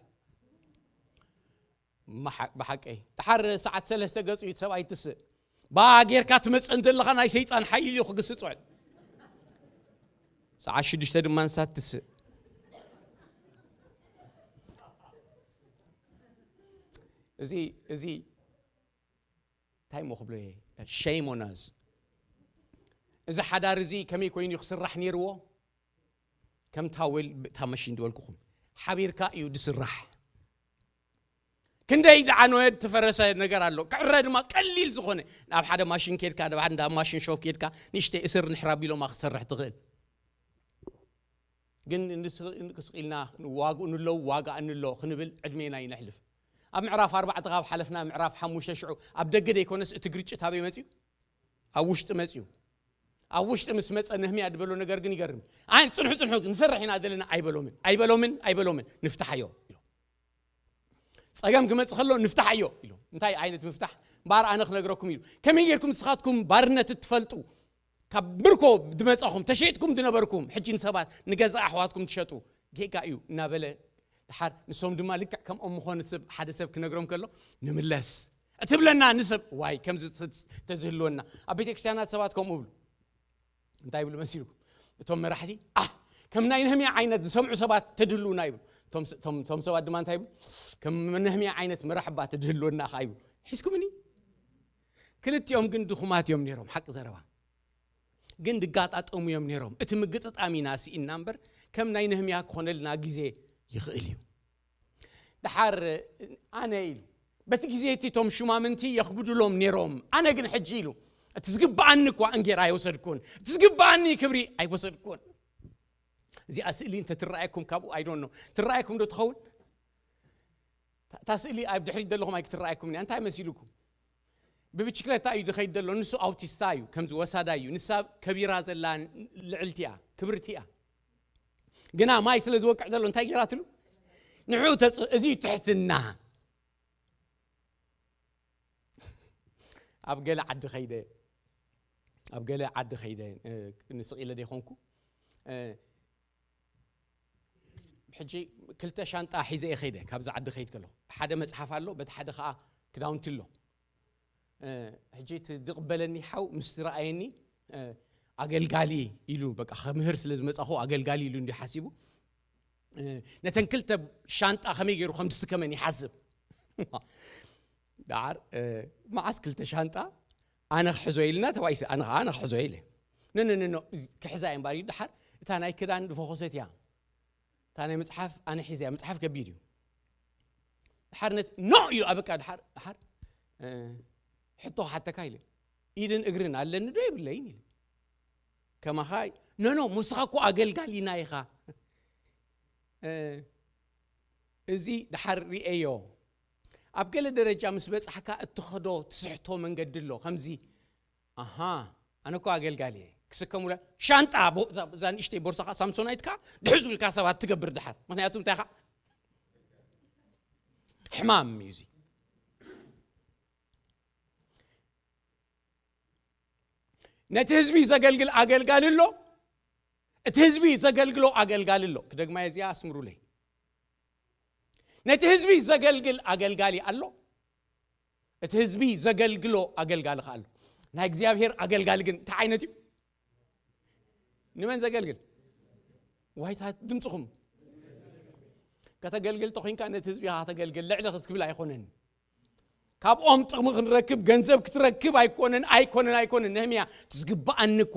ብሓቀይ፣ ድሓር ሰዓት ሰለስተ ገጹ እዩ ሰብኣይ ትስእ። ባ ጌርካ ትመጽእ እንተለኻ፣ ናይ ሰይጣን ሓይል እዩ ክግስጽ ውዕል። ሰዓት ሽዱሽተ ድማ ንሳ ትስእ። እዚ፣ እዚ እንታይ እሞ ክብሎ እየ? ሸይም ኦን ኣስ። እዚ ሓዳር እዚ ከመይ ኮይኑ ክስራሕ ነይርዎ? ከም ታወል ብእታ መሽን ዝበልኩኹም ሓቢርካ እዩ ዝስራሕ። ክንደይ ደኣ ነወድ ተፈረሰ ነገር ኣሎ። ክዕረ ድማ ቀሊል ዝኾነ፣ ናብ ሓደ ማሽን ኬድካ፣ ናብ ሓደ ማሽን ሾፕ ኬድካ፣ ንእሽተይ እስር ንሕራብ ኢሎማ ክትሰርሕ ትኽእል። ግን ንስቕ ኢልና ዋግኡ ንለው፣ ዋጋ እንሎ ክንብል ዕድሜና ይነሕልፍ። ኣብ ምዕራፍ ኣርባዕተ ካብ ሓለፍና፣ ምዕራፍ ሓሙሽተ ሽዑ ኣብ ደገ ደይኮነስ እቲ ግርጭት ኣበይ መጽዩ? ኣብ ውሽጢ መጽዩ። ኣብ ውሽጢ ምስ መጸ፣ ነህምያ ዝበሎ ነገር ግን ይገርም። ኣይ ጽንሑ፣ ጽንሑ፣ ንፈርሕ ኢና ዘለና ኣይበሎምን፣ ኣይበሎምን፣ ኣይበሎምን። ንፍታሓዮ ኢሎም። ጸገም ክመጽእ ከሎ ንፍታሓዮ ኢሎም። እንታይ ዓይነት ምፍታሕ? እምበኣር ኣነ ክነግረኩም ኢሉ። ከመይ ጌርኩም ንስኻትኩም ባርነት እትፈልጡ፣ ካብ ምርኮ ዝመጻኹም፣ ተሸይጥኩም ዝነበርኩም፣ ሕጂ ንሰባት፣ ንገዛእ ኣሕዋትኩም ትሸጡ፣ ጌጋ እዩ እናበለ፣ ድሓር ንሶም ድማ ልክዕ ከምኦም ምኾነ ሰብ፣ ሓደ ሰብ ክነግሮም ከሎ፣ ንምለስ እትብለና ንሰብ፣ ዋይ፣ ከምዚ ተዝ-፣ ተዝህልወና። ኣብ ቤተክርስትያናት ሰባት ከምኡ እብሉ። እንታይ ይብሉ መሲልኩም? እቶም መራሕቲ፣ "ኣህ፣ ከም ናይ ነህምያ ዓይነት ዝሰምዑ ሰባት ተድህልውና" ይብሉ። እቶም ስ-፣ እቶም፣ እቶም ሰባት ድማ እንታይ ይብሉ? "ከም ነህምያ ዓይነት መራሕ እባ ተድህልወና" ኸዓ ይብሉ። ሒዝኩምኒ? ክልቲኦም ግን ድኹማት እዮም ነይሮም፣ ሓቂ ዘረባ። ግን ድጋጣጠሙ እዮም ነይሮም። እቲ ምግጥጣም ኢና ስኢንና እምበር፣ ከም ናይ ነህምያ ክኾነልና ግዜ ይኽእል እዩ። ድሓር ኣነ ኢሉ፣ በቲ ግዜ እቲ እቶም ሹማምንቲ የኽብዱሎም ነይሮም። ኣነ ግን ሕጂ ኢሉ፣ እቲ ዝግብኣኒ እኳ እንጌራ ኣይወሰድኩን፣ እቲ ዝግብኣኒ ክብሪ ኣይወሰድኩን። እዚኣ ስእሊ እንተ ትረኣየኩም ካብኡ፣ I don't know፣ ትረኣየኩም ዶ ትኸውን? እታ፣ እታ ስእሊ ኣብ ድሕሪት ዘለኹም ኣይክትረኣየኩም እያ። እንታይ መሲሉኩም? ብብችክለታ እዩ ዝኸይድ ዘሎ። ንሱ ኣውቲስታ እዩ፣ ከምዚ ወሳዳ እዩ። ንሳ ከቢራ ዘላ ልዕልቲ እያ፣ ክብርቲ እያ። ግና ማይ ስለ ዝወቅዕ ዘሎ እንታይ ገይራ ትሉ? ንዕኡ ተጽ-፣ እዚ እዩ ትሕትና። ኣብ ገለ ዓዲ ኸይደ፣ ኣብ ገለ ዓዲ ኸይደ፣ እ፣ ንስቕ ኢለ ደይኮንኩ፣ እ፣ ሕጂ ክልተ ሻንጣ ሒዘ እየ ኸይደ፣ ካብዚ ዓዲ ኸይድ ከለኹ። ሓደ መጽሓፍ ኣሎ፣ በቲ ሓደ ኸዓ ክዳውንቲ ኣሎ። እ፣ ሕጂ እቲ ዝቕበለኒ ሓው ምስቲ ረኣየኒ፣ እ፣ ኣገልጋሊ ኢሉ፣ በቃ፣ ከምህር ስለ ዝመጻኹ ኣገልጋሊ ኢሉ እንዲ ሓሲቡ፣ እ፣ ነተን ክልተ ሻንጣ ከመይ ገይሩ ከም ዝስከመን ይሓስብ። ደዓር፣ እ፣ መዓስ ክልተ ሻንጣ? ኣነ ክሕዞ ኢልና ተባኢሰ፣ ኣነ ኸዓ ኣነ ክሕዞ ኢለ። ኖ፣ ኖ፣ ኖ፣ ኖ፣ ክሕዛ እየ እምበኣር እዩ። ደሓር እታ ናይ ክዳን ዝፈኾሰት እያ። እታ ናይ መጽሓፍ ኣነ ሒዘ እያ። መጽሓፍ ከቢድ እዩ። ደሓር ነት-፣ ኖ እዩ፣ ኣበቃ። ደሓር፣ ደሓር፣ እ፣ ሕቶ ክሓተካ ኢለ። ኢድን እግርን ኣለኒ ዶ የብለይን ኢለ። ከማኻ፣ ኖ፣ ኖ፣ ንስኻ እኮ ኣገልጋሊና ኢኻ። እ፣ እዚ ደሓር ርእየዮ። ኣብ ገለ ደረጃ ምስ በጻሕካ እትኸዶ ትስሕቶ መንገዲ ኣሎ። ከምዚ፣ ኣሃ፣ ኣነ እኮ ኣገልጋሊ እየ። ክስከሙላ ሻንጣ፣ ቦ-፣ እዛ፣ እዛ ንእሽተይ ቦርሳኻ ሳምሶናይትካ ድሕዙ ኢልካ ሰባት ትገብር ደሓር። ምኽንያቱ እንታይ ኢኻ? ሕማም እዩ እዚ። ነቲ ህዝቢ ዘገልግል ኣገልጋሊ ኣሎ፣ እቲ ህዝቢ ዘገልግሎ ኣገልጋሊ ኣሎ። ክደግማ እየ እዚኣ፣ ኣስምሩለይ። ነቲ ህዝቢ ዘገልግል ኣገልጋሊ ኣሎ፣ እቲ ህዝቢ ዘገልግሎ ኣገልጋሊ ከኣ ኣሎ። ናይ እግዚኣብሔር ኣገልጋሊ ግን እንታይ ዓይነት እዩ? ንመን ዘገልግል? ዋይታ ድምፅኹም። ከተገልግል ተኾይንካ ነቲ ህዝቢ ኢኻ ከተገልግል፣ ልዕሊ ክትብል ኣይኮነን። ካብኦም ጥቕሚ ክንረክብ፣ ገንዘብ ክትረክብ ኣይኮነን፣ ኣይኮነን፣ ኣይኮነን። ነህምያ፣ እቲ ዝግብኣኒ እኳ፣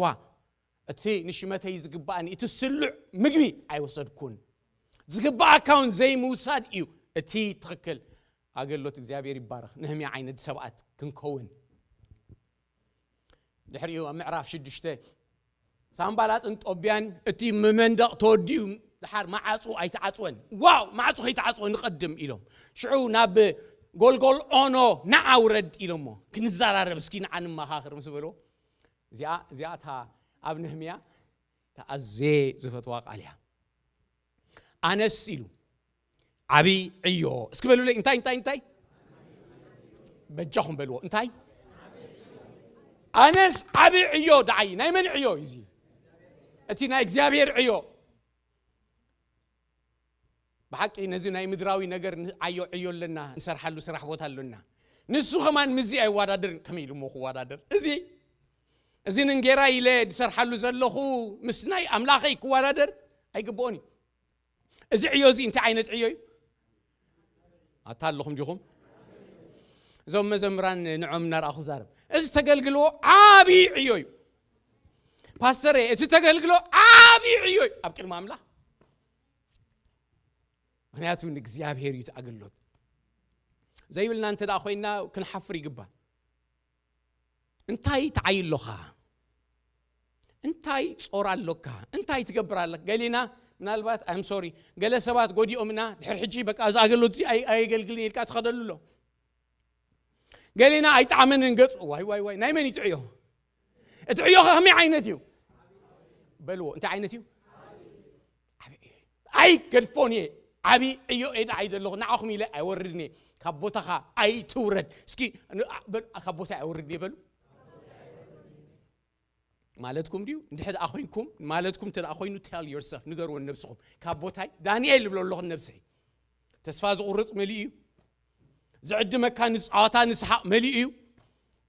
እቲ ንሽመተይ ዝግብኣኒ፣ እቲ ስሉዕ ምግቢ ኣይወሰድኩን። ዝግብኣካ እውን ዘይምውሳድ እዩ እቲ ትኽክል። ኣገልግሎት እግዚኣብሔር ይባረኽ። ነህምያ ዓይነት ሰባት ክንከውን። ድሕሪኡ ኣብ ምዕራፍ ሽዱሽተ፣ ሳምባላጥን ጦብያን እቲ መመንደቕ ተወዲኡ፣ ደሓር መዓጹ ኣይተዓጽወን። ዋው፣ ማዕጹ ከይተዓጽወ ንቐድም ኢሎም። ሽዑ ናብ ጎልጎል ኦኖ ንዓ ውረድ ኢሎሞ። ክንዘራረብ እስኪ ንዓ ንመኻኽር ምስ በልዎ፣ እዚኣ እዚኣ እታ ኣብ ነህምያ እታ ኣዝየ ዝፈትዋ ቃል እያ። ኣነስ ኢሉ ዓቢ ዕዮ እስኪ በሉለይ። እንታይ እንታይ እንታይ? በጃኹም በልዎ። እንታይ? ኣነስ ዓቢ ዕዮ ደዓይ። ናይ መን ዕዮ እዩ እዚ? እቲ ናይ እግዚኣብሔር ዕዮ። ብሓቂ ነዚ ናይ ምድራዊ ነገር ንዓዮ ዕዮ ኣለና፣ ንሰርሓሉ ስራሕ ቦታ ኣለና። ንሱ ከማን ምስዚ ኣይወዳደርን። ከመይ ኢሉ እሞ ክወዳደር? እዚ እዚ ንንጌራ ኢለ ዝሰርሓሉ ዘለኹ ምስ ናይ ኣምላኸይ ክወዳደር ኣይግብኦን እዩ። እዚ ዕዮ እዚ እንታይ ዓይነት ዕዮ እዩ? ኣታ ኣለኹም ዲኹም? እዞም መዘምራን ንዖም እናርኣኹ ዛረብ። እዚ ተገልግልዎ ዓቢ ዕዮ እዩ። ፓስተር፣ እቲ ተገልግሎ ዓቢ ዕዮ እዩ ኣብ ቅድሚ ኣምላኽ። ምክንያቱ ንእግዚኣብሔር እዩ እቲ ኣገልግሎት። ዘይብልና እንተ ደኣ ኮይንና ክንሓፍር ይግባእ። እንታይ ትዓይ ኣሎኻ? እንታይ ጾር ኣሎካ? እንታይ ትገብር ኣለካ? ገሊና ምናልባት፣ I'm sorry፣ ገለ ሰባት ጎዲኦምና፣ ድሕሪ ሕጂ በቃ እዚ ኣገልግሎት እዚ ኣይ-፣ ኣየገልግልን ኢልካ ትኸደሉ ኣሎ። ገሊና ኣይጠዓመንን ገጹ። ዋይ፣ ዋይ፣ ዋይ፣ ናይ መን እዩ እቲ ዕዮ? እቲ ዕዮ ከ ከመይ ዓይነት እዩ? በልዎ፣ እንታይ ዓይነት እዩ? ዓቢ ዕዮ እዩ። ኣይገድፎን እየ። ዓቢ ዕዮ እየ ደዓይ ዘለኹ፣ ንዓኹም ኢለ ኣይወርድን እየ። ካብ ቦታኻ ኣይትውረድ። እስኪ ን-፣ በል፣ ካብ ቦታ ኣይወርድን እየ በሉ። ማለትኩም ድዩ? እንድሕር ደኣ ኮይንኩም፣ ማለትኩም እንተ ደኣ ኮይኑ፣ tell yourself፣ ንገርዎ ንነብስኹም። ካብ ቦታይ ዳንኤል ይብሎ ኣለኹ ንነብሰይ። ተስፋ ዝቑርጽ መሊኡ እዩ። ዝዕድመካ ንጻዋታ ንስሓቕ መሊኡ እዩ።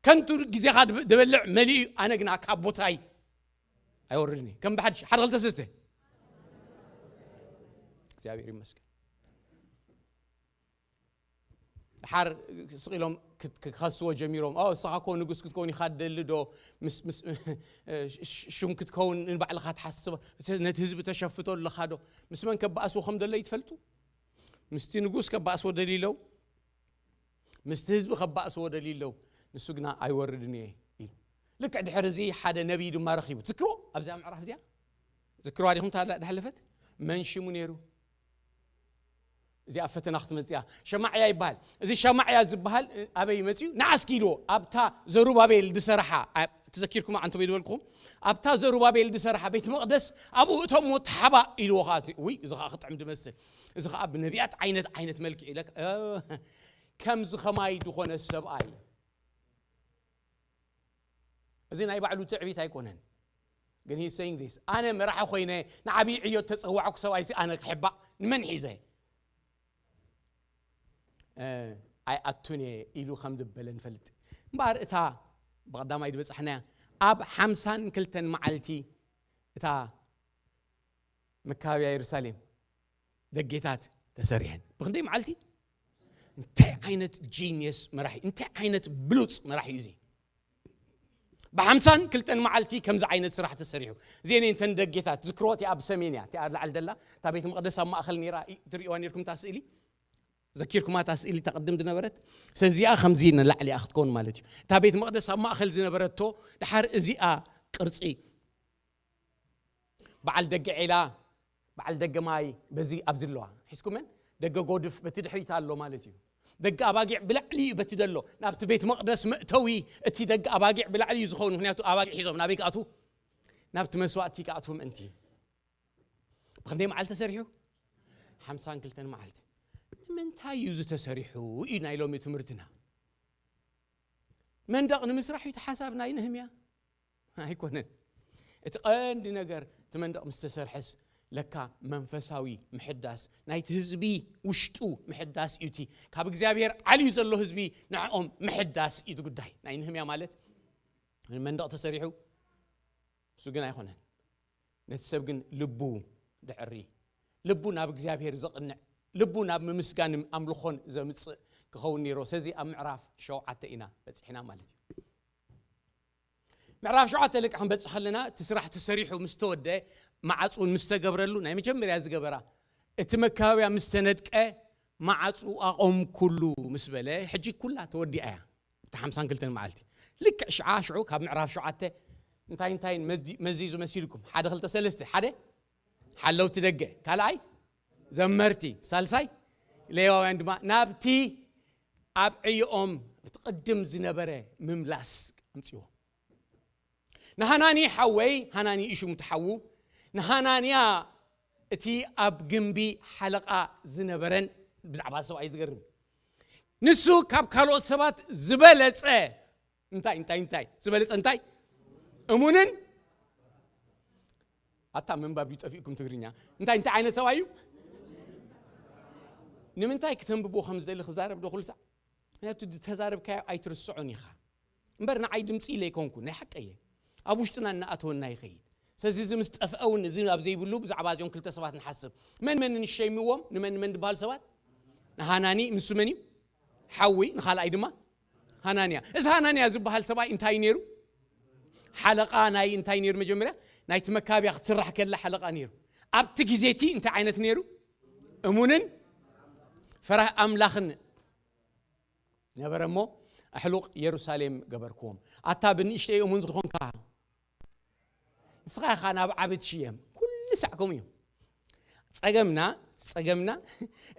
ከንቱ ግዜኻ ድብ-፣ ድበልዕ መሊኡ እዩ። ኣነ ግና ካብ ቦታይ ኣይወርድን እየ። ከም ብሓድሽ ሓደ ክልተ ሰስተ። እግዚኣብሔር ይመስገን። ድሓር ስቕ ኢሎም ክት-፣ ክኸስዎ ጀሚሮም። "ኦ፣ ንስኻ እኮ ንጉስ ክትከውን ኢኻ ትደሊ ዶ? ምስ፣ ምስ፣ ሽ-፣ ሽ-፣ ሽም ክትከውን ንባዕልኻ ትሓስብ? እተ-፣ ነቲ ህዝቢ ተሸፍቶ ኣለኻ ዶ?" ምስ መን ከባእስዎ ከም ደለዩ ትፈልጡ? ምስቲ ንጉስ ከባእስዎ ደልዩ ኣለዉ። ምስቲ ህዝቢ ከባእስዎ ደልዩ ኣለዉ። ንሱ ግና "ኣይወርድን እየ" ኢሉ። ልክዕ ድሕሪ እዚ ሓደ ነቢይ ድማ ረኺቡ። ትዝክርዎ? ኣብዚኣ ምዕራፍ እዚኣ? ትዝክርዋ ዲኹም እታ ዝሓለፈት? መን ሽሙ ነይሩ? እዚኣ ፈተና ክትመጽእ እያ። ሸማዕያ ይበሃል። እዚ ሸማዕያ ዝበሃል፣ እ፣ ኣበይ መጺኡ? ንዓ እስኪ ኢልዎ። ኣብታ ዘሩባቤል ዝሰርሓ፣ ኣ-፣ ተዘኪርኩም ኣንቶም ይድበልኩም? ኣብታ ዘሩባቤል ዝሰርሓ ቤት መቕደስ ኣብኡ እቶሞ ተሓባእ ኢልዎ ኸዓ እዚ፣ ውይ፣ እዚ ኸዓ ክጥዕም ዝመስል። እዚ ኸዓ ብነቢያት ዓይነት፣ ዓይነት መልክዕ ኢለ፣ እ፣ ከምዚ ኸማይ ዝኾነ ሰብኣይ። እዚ ናይ ባዕሉ ትዕቢት ኣይኮነን። ግን he's saying this፣ ኣነ መራሒ ኮይነ ንዓብዪ ዕዮ ተጸዋዕኩ ሰብኣይ እዚ ኣነ ክሕባእ ንመን ሒዘ? እ፣ ኣይኣቱን እየ ኢሉ ከም ዝበለ ንፈልጥ። እምበኣር እታ ብቐዳማይ ዝበጻሕናያ ኣብ ሓምሳን ክልተን መዓልቲ እታ መካብያ የሩሳሌም ደጌታት ተሰሪሐን። ብክንደይ መዓልቲ? እንታይ ዓይነት ጂኒየስ መራሒ፣ እንታይ ዓይነት ብሉጽ መራሒ እዩ እዚ? ብሓምሳን ክልተን መዓልቲ ከምዚ ዓይነት ስራሕ ተሰሪሑ። እዚአን እተን ደጌታት፣ ዝክርዎ እቲኣ ኣብ ሰሜን እያ፣ እቲኣ ኣብ ላዕሊ ደላ፣ እታ ቤት መቕደስ ኣብ ማእኸል ነይራ፣ ኢ-፣ ትርእይዋ ነርኩም እታ ስእሊ? ዘኪርኩማ እታ ስእሊ እታ ቅድም ዝነበረት? ሰዚኣ ከምዚ ንላዕሊ እያ ክትከውን ማለት እዩ። እታ ቤት መቕደስ ኣብ ማእኸል ዝነበረቶ፣ ድሓር እዚኣ ቅርጺ በዓል ደገ ዔላ፣ በዓል ደገ ማይ በዚ ኣብዚ ኣለዋ። ሒዝኩመን? ደገ ጎድፍ በቲ ድሕሪት ኣሎ ማለት እዩ። ደገ ኣባጊዕ ብላዕሊ እዩ በቲ ደሎ። ናብቲ ቤት መቕደስ መእተዊ እቲ ደገ ኣባጊዕ ብላዕሊ እዩ ዝኸውን፣ ምኽንያቱ ኣባጊዕ ሒዞም ናበይ ክኣትዉ? ናብቲ መስዋእቲ ክኣትዉ ምእንቲ። ብኽንደይ መዓልቲ ተሰሪሑ? ሓምሳን ክልተን መዓልቲ። ንምንታይ እዩ እዚ ተሰሪሑ? እዩ ናይ ሎሚ ትምህርትና። መንደቕ ንምስራሕ እዩ እቲ ሓሳብ ናይ ነህምያ? ኣይኮነን። እቲ ቀንዲ ነገር፣ እቲ መንደቕ ምስ ተሰርሐስ፣ ለካ መንፈሳዊ ምሕዳስ፣ ናይቲ ህዝቢ ውሽጡ ምሕዳስ እዩ። እቲ ካብ እግዚኣብሔር ዓልዩ ዘሎ ህዝቢ ንዕኦም ምሕዳስ እዩ እቲ ጉዳይ። ናይ ነህምያ ማለት መንደቕ ተሰሪሑ፣ እሱ ግን ኣይኮነን። ነቲ ሰብ ግን ልቡ ድዕሪ፣ ልቡ ናብ እግዚኣብሔር ዘቕንዕ፣ ልቡ ናብ ምምስጋን ኣምልኾን ዘምጽእ ክኸውን ነይሮ። ስለዚ ኣብ ምዕራፍ ሸውዓተ ኢና በጺሕና ማለት እዩ። ምዕራፍ ሸውዓተ ልክዕ ክንበጽሕ ከለና፣ እቲ ስራሕ ተሰሪሑ ምስ ተወደ፣ መዓጹ እውን ምስ ተገብረሉ፣ ናይ መጀመርያ ዝገበራ፣ እቲ መካበብያ ምስ ተነድቀ፣ መዓጹ ኣቐምኩሉ ምስ በለ፣ ሕጂ ኩላ ተወዲኣ እያ። እታ ሓምሳን ክልተን መዓልቲ። ልክዕ ሽዓ ሽዑ ካብ ምዕራፍ ሸውዓተ እንታይ እንታይ መዚ-፣ መዚዙ መሲልኩም? ሓደ፣ ክልተ፣ ሰለስተ። ሓደ፣ ሓለውቲ ደገ። ካልኣይ፣ ዘመርቲ። ሳልሳይ፣ ሌዋውያን ድማ ናብቲ ኣብ ዕዮኦም እቲ ቅድም ዝነበረ ምምላስ ኣምፅዎ። ንሃናኒ ሓወይ፣ ሃናኒ እዩ ሽሙ እቲ ሓዉ፣ ንሃናንያ እቲ ኣብ ግንቢ ሓለቓ ዝነበረን፣ ብዛዕባ ሰብኣይ ዝገርም፣ ንሱ ካብ ካልኦት ሰባት ዝበለጸ እንታይ እንታይ እንታይ ዝበለጸ እንታይ እሙንን ኣታ ምንባብ ድዩ ጠፊእኩም ትግርኛ? እንታይ እንታይ ዓይነት ሰብኣይ እዩ? ንምንታይ ክተንብቦ ከም ዝደሊ ክዛረብ ዶ ኩሉ ሳዕ? ምክንያቱ ዝተዛረብካዮ ኣይትርስዖን ኢኻ። እምበር ንዓይ ድምፂ ኢለ ኣይኮንኩ፣ ናይ ሓቀየ ኣብ ውሽጥና እናኣተወና ይኸይድ። ስለዚ እዚ ምስ ጠፍአ እውን እዚ ኣብ ዘይብሉ ብዛዕባ እዚኦም ክልተ ሰባት ንሓስብ። መን መን ንሸይምዎም? ንመን መን ዝበሃሉ ሰባት? ንሃናኒ፣ ንሱ መን እዩ? ሓዊ፣ ንኻልኣይ ድማ ሃናንያ። እዚ ሃናንያ ዝበሃል ሰብኣይ እንታይ ነይሩ? ሓለቓ ናይ እንታይ ነይሩ? መጀመርያ ናይቲ መካብያ ክትስራሕ ከላ ሓለቓ ነይሩ። ኣብቲ ግዜ እቲ እንታይ ዓይነት ነይሩ? እሙንን ፈራህ ኣምላኽን ነበረ እሞ፣ ኣሕሉቕ የሩሳሌም ገበርክዎም። ኣታ ብንእሽተይ እሙን ዝኾንካ፣ ንስኻ ኢኻ ናብ ዓቢ ትሽየም። ኩሉ ሳዕ ከምኡ እዩ። ጸገምና፣ ጸገምና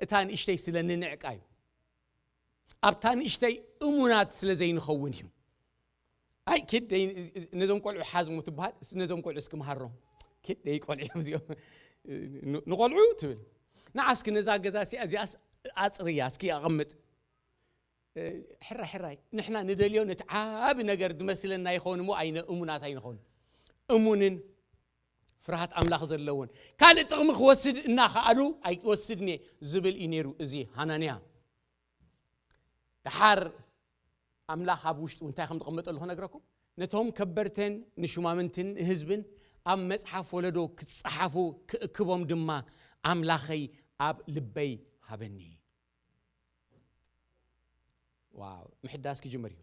እታ ንእሽተይ ስለ ንንዕቃ እዩ። ኣብታ ንእሽተይ እሙናት ስለ ዘይንኸውን እዩ። ኣይ፣ ኪድ ደይ-፣ ነዞም ቆልዑ ሓዝሙ ትበሃል፣ ነዞም ቆልዑ እስኪ መሃሮም። ኪድ ደይ ቆልዑ እዮም እዚኦም። ን-፣ ንቆልዑ ትብል። ንዓ እስኪ ነዛ ገዛ እዚኣ፣ እዚኣስ ኣጽርያ፣ እስኪ ኣቐምጥ። እ፣ ሕራይ፣ ሕራይ። ንሕና ንደልዮ ነቲ ዓቢ ነገር ዝመስለና ይኸውን እሞ፣ ኣይነ-፣ እሙናት ኣይንኸውን። እሙንን ፍርሃት ኣምላኽ ዘለዎን። ካልእ ጥቕሚ ክወስድ እናኸኣሉ፣ ኣይወስድን እየ ዝብል እዩ ነይሩ እዚ ሃናንያ። ደሓር ኣምላኽ ኣብ ውሽጡ እንታይ ከም ዘቐመጠሉ ክነግረኩም። ነቶም ከበርተን ንሹማምንትን ንህዝብን ኣብ መጽሓፍ ወለዶ ክጸሓፉ ክእክቦም ድማ ኣምላኸይ ኣብ ልበይ ሃበኒ። ዋው፣ ምሕዳስ ክጅመር እዩ።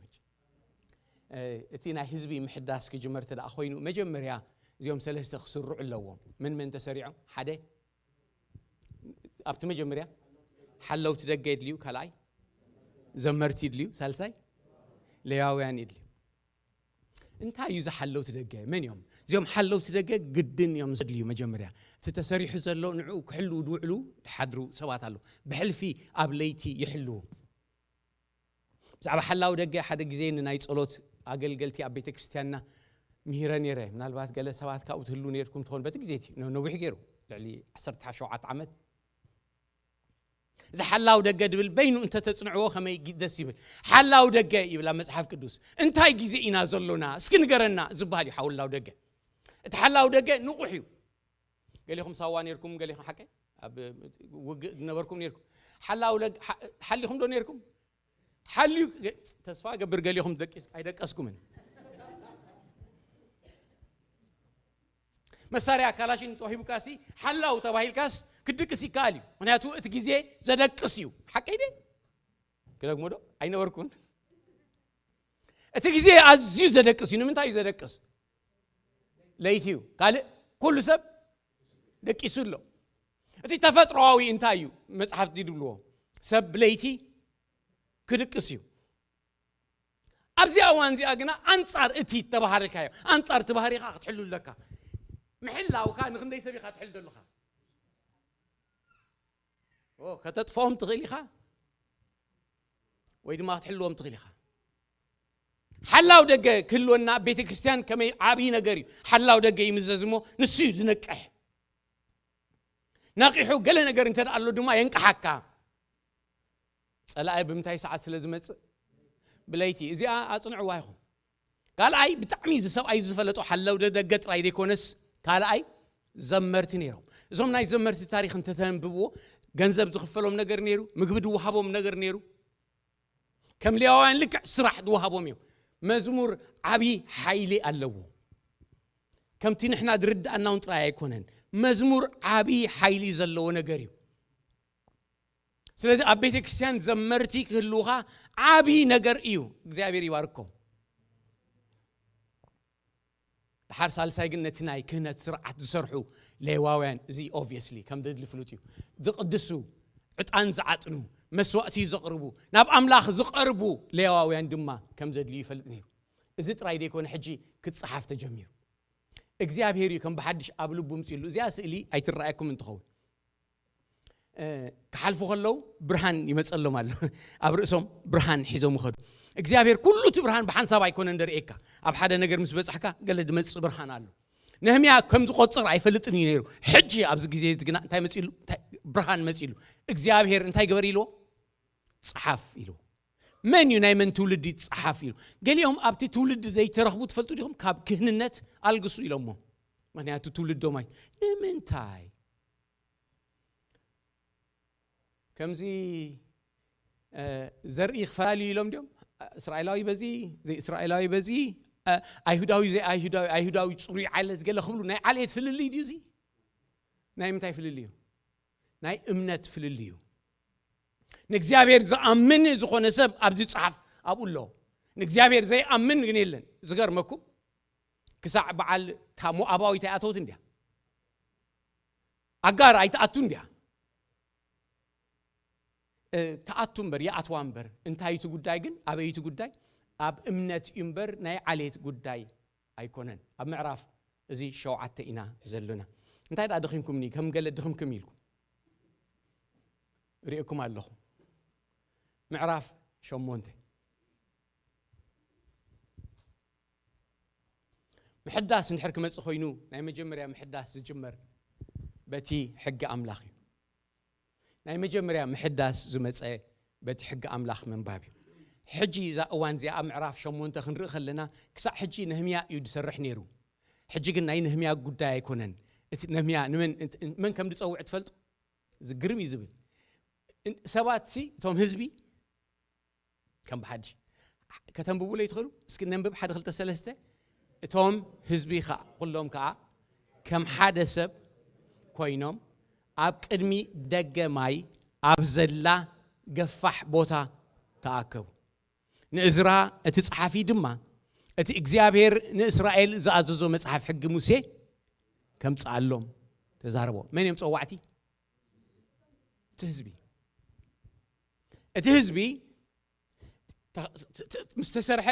እ፣ እቲ ናይ ህዝቢ ምሕዳስ ክጅመር እንተ ደኣ ኮይኑ፣ መጀመርያ እዚኦም ሰለስተ ክስርዑ ኣለዎም። መን መን ተሰሪዖም? ሓደ፣ ኣብቲ መጀመርያ ሓለውቲ ደገ የድልዩ፣ ካልኣይ ዘመርቲ ይድልዩ፣ ሳልሳይ ሌዋውያን ይድልዩ። እንታይ እዩ እዚ ሓለውቲ ደገ? መን እዮም እዚኦም ሓለውቲ ደገ? ግድን እዮም ዘድልዩ። መጀመርያ እቲ ተሰሪሑ ዘሎ ንዕኡ ክሕልዉ ዝውዕሉ ዝሓድሩ ሰባት ኣለዉ። ብሕልፊ ኣብ ለይቲ ይሕልዉ። ብዛዕባ ሓላው ደገ ሓደ ግዜ ንናይ ጸሎት ኣገልገልቲ ኣብ ቤተ ክርስቲያንና ምሂረ ነይረ። ምናልባት ገለ ሰባት ካብኡ ትህልዉ ነይርኩም ትኾኑ። በቲ ግዜ እቲ ነ-፣ ነዊሕ ገይሩ፣ ልዕሊ ዓሰርተ ሸውዓተ ዓመት። እዚ ሓላው ደገ ድብል በይኑ እንተተጽንዕዎ ከመይ ጊ-፣ ደስ ይብል። ሓላው ደገ ይብል ኣብ መጽሓፍ ቅዱስ። እንታይ ግዜ ኢና ዘሎና? እስኪ ንገረና ዝበሃል እዩ ሓላው ደገ። እቲ ሓላው ደገ ንቑሕ እዩ። ገሊኹም ሳዋ ነይርኩም፣ ገሊኹም ሓቀ ኣብ ውግእ ዝነበርኩም ነይርኩም። ሓላው ደገ፣ ሓ-፣ ሓሊኹም ዶ ነይርኩም? ሓልዩ ገ-፣ ተስፋ ገብር ገሊኹም ደቂስ-፣ ኣይደቀስኩምን። መሳርያ ካላሽን ተዋሂቡካሲ ሓላው ተባሂልካስ ክድቅስ ይከኣል እዩ። ምክንያቱ እቲ ግዜ ዘደቅስ እዩ። ሓቀይ ደ? ክደግሞ ዶ? ኣይነበርኩን። እቲ ግዜ ኣዝዩ ዘደቅስ እዩ። ንምንታይ እዩ ዘደቅስ? ለይቲ እዩ። ካልእ ኩሉ ሰብ ደቂሱ ኣሎ። እቲ ተፈጥሮኣዊ እንታይ እዩ? መጽሓፍቲ ድብልዎ ሰብ ብለይቲ ክድቅስ እዩ። ኣብዚ እዋን እዚኣ ግና ኣንጻር እቲ ተባህርካዮ፣ ኣንጻር እቲ ባህሪኻ ክትሕሉ ኣለካ። ምሕላውካ ንክንደይ ሰብ ኢኻ ትሕል ዘለኻ? ኦ፣ ከተጥፍኦም ትኽእል ኢኻ ወይ ድማ ክትሕልዎም ትኽእል ኢኻ። ሓላው ደገ ክህልወና ኣብ ቤተ ክርስቲያን ከመይ ዓብዪ ነገር እዩ። ሓላው ደገ ይምዘዝ እሞ ንሱ እዩ ዝነቅሕ። ነቂሑ ገለ ነገር እንተ ደኣ ኣሎ ድማ የንቅሓካ። ጸላኢ ብምንታይ ሰዓት ስለ ዝመጽእ? ብለይቲ። እዚኣ ኣጽንዕዋ ኢኹም። ካልኣይ፣ ብጣዕሚ እዚ ሰብኣይ ዝፈለጦ ሓላው ደ-፣ ደገ ጥራይ ዘይኮነስ፣ ካልኣይ ዘመርቲ ነይሮም። እዞም ናይ ዘመርቲ ታሪኽ እንተተንብብዎ፣ ገንዘብ ዝኽፈሎም ነገር ነይሩ፣ ምግቢ ዝወሃቦም ነገር ነይሩ። ከም ሌዋውያን ልክዕ ስራሕ ዝወሃቦም እዮም። መዝሙር ዓብዪ ሓይሊ ኣለዎ። ከምቲ ንሕና ዝርድኣና እውን ጥራይ ኣይኮነን። መዝሙር ዓብዪ ሓይሊ ዘለዎ ነገር እዩ። ስለዚ ኣብ ቤተ ክርስቲያን ዘመርቲ ክህልውኻ ዓብዪ ነገር እዩ። እግዚኣብሔር ይባርኮም። ድሓር ሳልሳይ ግን ነቲ ናይ ክህነት ስርዓት ዝሰርሑ ሌዋውያን፣ እዚ ኦብቪየስሊ ከም ዘድሊ ፍሉጥ እዩ። ዝቕድሱ፣ ዕጣን ዝዓጥኑ፣ መስዋእቲ ዘቕርቡ፣ ናብ ኣምላኽ ዝቐርቡ ሌዋውያን ድማ ከም ዘድልዩ ይፈልጥ ነይሩ። እዚ ጥራይ ዘይኮነ ሕጂ ክጸሓፍ ተጀሚሩ። እግዚኣብሔር እዩ ከም ብሓድሽ ኣብ ልቡ ምጽሉ። እዚኣ ስእሊ ኣይትረኣየኩም እንትኸውን፣ ክሓልፉ ከለዉ ብርሃን ይመጸሎም ኣሎ። ኣብ ርእሶም ብርሃን ሒዞም ይኸዱ። እግዚኣብሔር ኩሉ እቲ ብርሃን ብሓንሳብ ኣይኮነን ደርእየካ። ኣብ ሓደ ነገር ምስ በጻሕካ ገለ ድመጽእ ብርሃን ኣሎ። ነህምያ ከም ዝቆጽር ኣይፈልጥን እዩ ነይሩ። ሕጂ ኣብዚ ግዜ እዚ ግና እንታይ መጺሉ? እንታይ ብርሃን መጺሉ? እግዚኣብሔር እንታይ ግበር ኢልዎ? ጸሓፍ ኢልዎ። መን እዩ ናይ መን ትውልዲ ጸሓፍ ኢሉ? ገሊኦም ኣብቲ ትውልዲ ዘይተረኽቡ ትፈልጡ ዲኹም? ካብ ክህንነት ኣልግሱ ኢሎሞ። ምክንያቱ ትውልዶም ኣይ ንምንታይ ከምዚ ዘርኢ ክፈላለዩ ኢሎም ዲዮም? እስራኤላዊ በዚ፣ ዘይእስራኤላዊ በዚ፣ ኣይሁዳዊ ዘይኣይሁዳዊ፣ ኣይሁዳዊ ፅሩይ ዓለት ገለ ክብሉ ናይ ዓሌት ፍልልይ ድዩ እዚ? ናይ ምንታይ ፍልልይ እዩ? ናይ እምነት ፍልልይ እዩ። ንእግዚኣብሔር ዝኣምን ዝኾነ ሰብ ኣብዚ ጸሓፍ ኣብኡ ኣሎ። ንእግዚኣብሔር ዘይኣምን ግን የለን። ዝገርመኩም ክሳዕ በዓል እታ ሞኣባዊት ኣይኣተወት እንድያ። ኣጋር ኣይትኣቱ እንድያ። እ፣ ትኣቱ እምበር፣ ይኣትዋ እምበር። እንታይ እቲ ጉዳይ ግን? ኣበይ እቲ ጉዳይ? ኣብ እምነት እዩ እምበር ናይ ዓሌት ጉዳይ ኣይኮነን። ኣብ ምዕራፍ እዚ ሸውዓተ ኢና ዘለና። እንታይ ደኣ ደኺምኩምኒ? ከም ገለ ድኽምክም ኢልኩም ርእየኩም ኣለኹ። ምዕራፍ ሸሞንተ። ምሕዳስ እንድሕር ክመጽእ ኮይኑ፣ ናይ መጀመርያ ምሕዳስ ዝጅመር በቲ ሕጊ ኣምላኽ እዩ። ናይ መጀመርያ ምሕዳስ ዝመጸ በቲ ሕጊ ኣምላኽ ምንባብ እዩ። ሕጂ እዛ እዋን እዚኣ ኣብ ምዕራፍ ሸሞንተ ክንርኢ ከለና፣ ክሳዕ ሕጂ ነህምያ እዩ ዝሰርሕ ነይሩ። ሕጂ ግን ናይ ነህምያ ጉዳይ ኣይኮነን። እቲ ነህምያ ንመን፣ መን ከም ዝጸውዕ ትፈልጡ? ዝግርም እዩ ዝብል። ሰባት ሲ፣ እቶም ህዝቢ ከም ብሓድሽ ከተንብቡለይ ትኽእሉ? እስኪ ነንብብ፣ ሓደ፣ ክልተ፣ ሰለስተ። እቶም ህዝቢ ኸዓ፣ ኩሎም ከኣ ከም ሓደ ሰብ ኮይኖም ኣብ ቅድሚ ደገ ማይ ኣብ ዘላ ገፋሕ ቦታ ተኣከቡ። ንእዝራ እቲ ጸሓፊ ድማ እቲ እግዚኣብሔር ንእስራኤል ዝኣዘዞ መጽሓፍ ሕጊ ሙሴ ከምጽኣሎም ተዛረቦ። መን እዮም ጸዋዕቲ? እቲ ህዝቢ። እቲ ህዝቢ ተ-፣ ተ-፣ ተ-፣ ምስ ተሰርሐ፣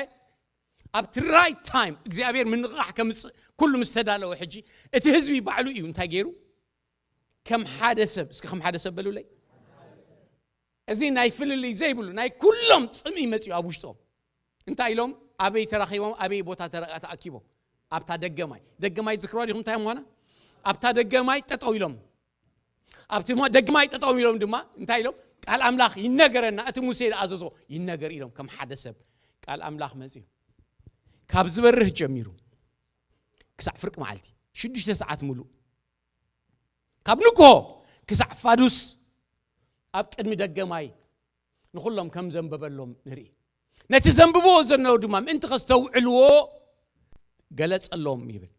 ኣብቲ ራይት ታይም እግዚኣብሔር ምንቕቓሕ ከምጽእ ኩሉ ምስ ተዳለወ፣ ሕጂ እቲ ህዝቢ ባዕሉ እዩ እንታይ ገይሩ? ከም ሓደ ሰብ፣ እስኪ ከም ሓደ ሰብ በሉለይ። እዚ ናይ ፍልልይ ዘይብሉ ናይ ኩሎም ጽምኢ መጺኡ ኣብ ውሽጦም። እንታይ ኢሎም? ኣበይ ተራኺቦም? ኣበይ ቦታ ተረ-፣ ተኣኪቦም? ኣብታ ደገማይ። ደገማይ ዝክርዋ ዲኹም እንታይ ምዃና? ኣብታ ደገማይ ጠጠው ኢሎም። ኣብቲ ሞ-፣ ደገማይ ጠጠው ኢሎም ድማ እንታይ ኢሎም? ቃል ኣምላኽ ይነገረና፣ እቲ ሙሴ ዝኣዘዞ ይነገር ኢሎም። ከም ሓደ ሰብ ቃል ኣምላኽ መጺኡ። ካብ ዝበርህ ጀሚሩ ክሳዕ ፍርቂ መዓልቲ፣ ሽዱሽተ ሰዓት ሙሉእ፣ ካብ ንግሆ ክሳዕ ፋዱስ ኣብ ቅድሚ ደገማይ ንኹሎም ከም ዘንበበሎም ንርኢ። ነቲ ዘንብብዎ ዘነው ድማ ምእንቲ ከስተውዕልዎ ገለጸሎም ይብል።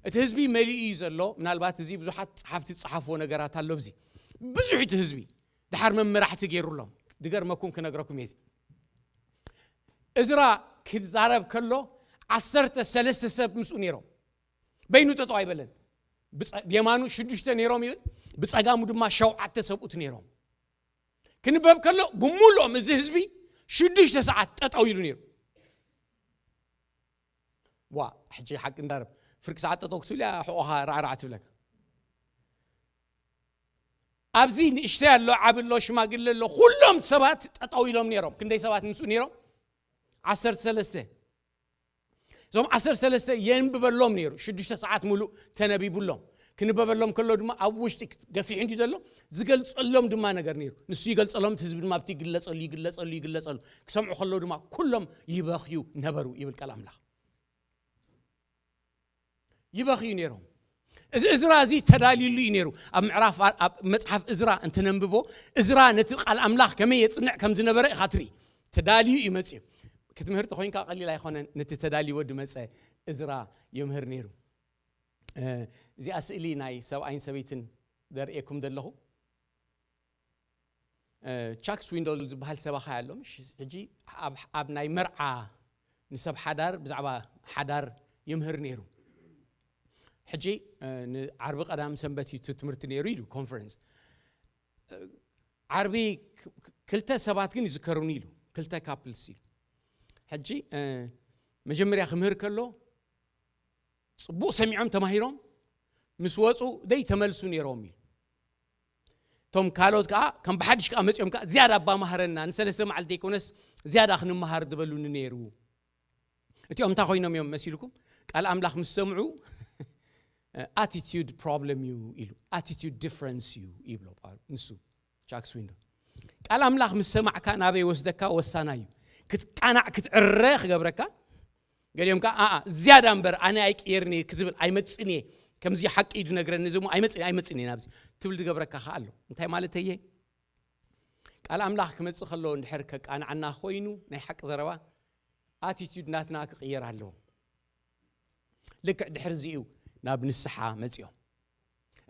እቲ ህዝቢ መሊኡ እዩ ዘሎ። ምናልባት እዚ ብዙሓት ጸሓፍቲ ዝጸሓፍዎ ነገራት ኣሎ። ኣብዚ ብዙሕ እቲ ህዝቢ ደሓር መመራሕቲ ገይሩሎም። ድገርመኩም ክነግረኩም እየ። እዝራ ክዛረብ ከሎ ዓሰርተ ሰለስተ ሰብ ምስኡ ነይሮም። በይኑ ጠጠው ኣይበለን። ብጸ-፣ ብየማኑ ሽዱሽተ ነይሮም ይብል፣ ብጸጋሙ ድማ ሸውዓተ ሰብኡት ነይሮም። ክንበብ ከሎ ብምሉኦም እዚ ህዝቢ ሽዱሽተ ሰዓት ጠጠው ኢሉ ነይሩ። ዋ፣ ሕጂ ሓቂ እንዳረብ ፍርቂ ሰዓት ጠጠው ክትብል እያ፣ ሕቖኻ ራዕራዕ ትብለካ። ኣብዚ ንእሽተይ ኣሎ፣ ዓቢ ኣሎ፣ ሽማግለ ኣሎ፣ ኩሎም ሰባት ጠጠው ኢሎም ነይሮም። ክንደይ ሰባት ምስኡ ነይሮም? ዓሰርተ ሰለስተ። እዞም ዓሰርተ ሰለስተ የንብበሎም ነይሩ። ሽዱሽተ ሰዓት ሙሉእ ተነቢቡሎም። ክንበበሎም ከሎ ድማ ኣብ ውሽጢ ገፊሕ እንዲ ዘሎ ዝገልጸሎም ድማ ነገር ነይሩ። ንሱ ይገልጸሎም፣ እቲ ህዝቢ ድማ ኣብቲ ይግለጸሉ፣ ይግለጸሉ፣ ይግለጸሉ። ክሰምዑ ከለዉ ድማ ኩሎም ይበኽዩ ነበሩ ይብል ቃል ኣምላኽ። ይበኽዩ ነይሮም። እዚ እዝራ እዚ ተዳልዩሉ እዩ ነይሩ። ኣብ ምዕራፍ፣ ኣብ መጽሓፍ እዝራ እንተነንብቦ፣ እዝራ ነቲ ቃል ኣምላኽ ከመይ የጽንዕ ከም ዝነበረ ኢኻ ትርኢ። ተዳልዩ እዩ መጽዩ። ክትምህር ተኾይንካ ቀሊል ኣይኮነን። ነቲ ተዳልይዎ ድመጸ እዝራ የምህር ነይሩ። እ፣ እዚኣ ስእሊ ናይ ሰብኣይን ሰበይትን ዘርእየኩም ዘለኹ። እ፣ ቻክ ስዊንዶል ዝበሃል ሰባኻይ ኣሎ፣ ምሽ? ሕጂ ኣብ፣ ኣብ ናይ መርዓ ንሰብ ሓዳር ብዛዕባ ሓዳር የምህር ነይሩ። ሕጂ፣ እ፣ ንዓርቢ ቀዳም ሰንበት እዩ እቲ ትምህርቲ ነይሩ ኢሉ ኮንፈረንስ። እ፣ ዓርቢ ክ-፣ ክ-፣ ክልተ ሰባት ግን ይዝከሩኒ ኢሉ፣ ክልተ ካፕልስ ኢሉ። ሕጂ፣ እ፣ መጀመርያ ክምህር ከሎ ጽቡቕ ሰሚዖም ተማሂሮም ምስ ወጹ ደይ ተመልሱ ነይሮም ኢሉ። እቶም ካልኦት ከዓ ከም ብሓድሽ ከዓ መፂኦም ከዓ ዝያዳ ኣባ መሃረና፣ ንሰለስተ መዓልቲ ዘይኮነስ ዝያዳ ክንመሃር ዝበሉኒ ነይሩ። እቲኦም እንታይ ኮይኖም እዮም መሲልኩም? ቃል ኣምላኽ ምስ ሰምዑ፣ attitude problem እዩ ኢሉ፣ attitude difference እዩ ይብሎ ጳውሎስ። ንሱ ቻክ ስዊንዶ፣ ቃል ኣምላኽ ምስ ሰማዕካ ናበይ ወስደካ ወሳና እዩ። ክትቃናዕ ክትዕረ ክገብረካ። ገሊኦም ከዓ ኣኣ ዝያዳ እምበር ኣነ ኣይቅየርን እየ ክትብል ኣይመፅን እየ፣ ከምዚ ሓቂ እዩ ዝነግረኒ እዚ እሞ ኣይመፅን ኣይመፅን እየ ናብዚ ትብል ዝገብረካ ከዓ ኣሎ። እንታይ ማለት እየ? ቃል ኣምላኽ ክመፅእ ከሎ እንድሕር ከቃንዓና ኮይኑ ናይ ሓቂ ዘረባ፣ ኣቲቲዩድ ናትና ክቕየር ኣለዎ። ልክዕ ድሕሪ እዚ እዩ ናብ ንስሓ መፂኦም።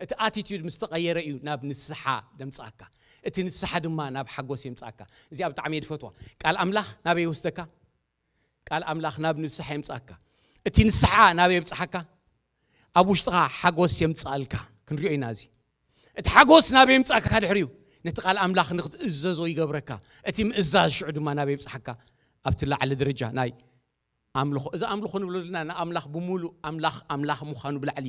እቲ ኣቲቲዩድ ምስ ተቐየረ እዩ ናብ ንስሓ ደምፅኣካ። እቲ ንስሓ ድማ ናብ ሓጎስ የምፅኣካ። እዚኣ ብጣዕሚ እየ ዝፈትዋ። ቃል ኣምላኽ ናበይ ይወስደካ? ቃል ኣምላኽ ናብ ንስሓ የምፅኣካ። እቲ ንስሓ ናበይ የብፅሓካ? ኣብ ውሽጥኻ ሓጎስ የምፅኣልካ። ክንሪኦ ኢና እዚ። እቲ ሓጎስ ናበይ የምፅኣካ ድሕሪኡ? ነቲ ቃል ኣምላኽ ንክትእዘዞ ይገብረካ። እቲ ምእዛዝ ሽዑ ድማ ናበይ የብፅሓካ? ኣብቲ ላዕሊ ደረጃ ናይ ኣምልኾ። እዚ ኣምልኾ ንብሎ ዘለና ንኣምላኽ ብምሉእ ኣምላኽ ኣምላኽ ምዃኑ ብላዕሊ፣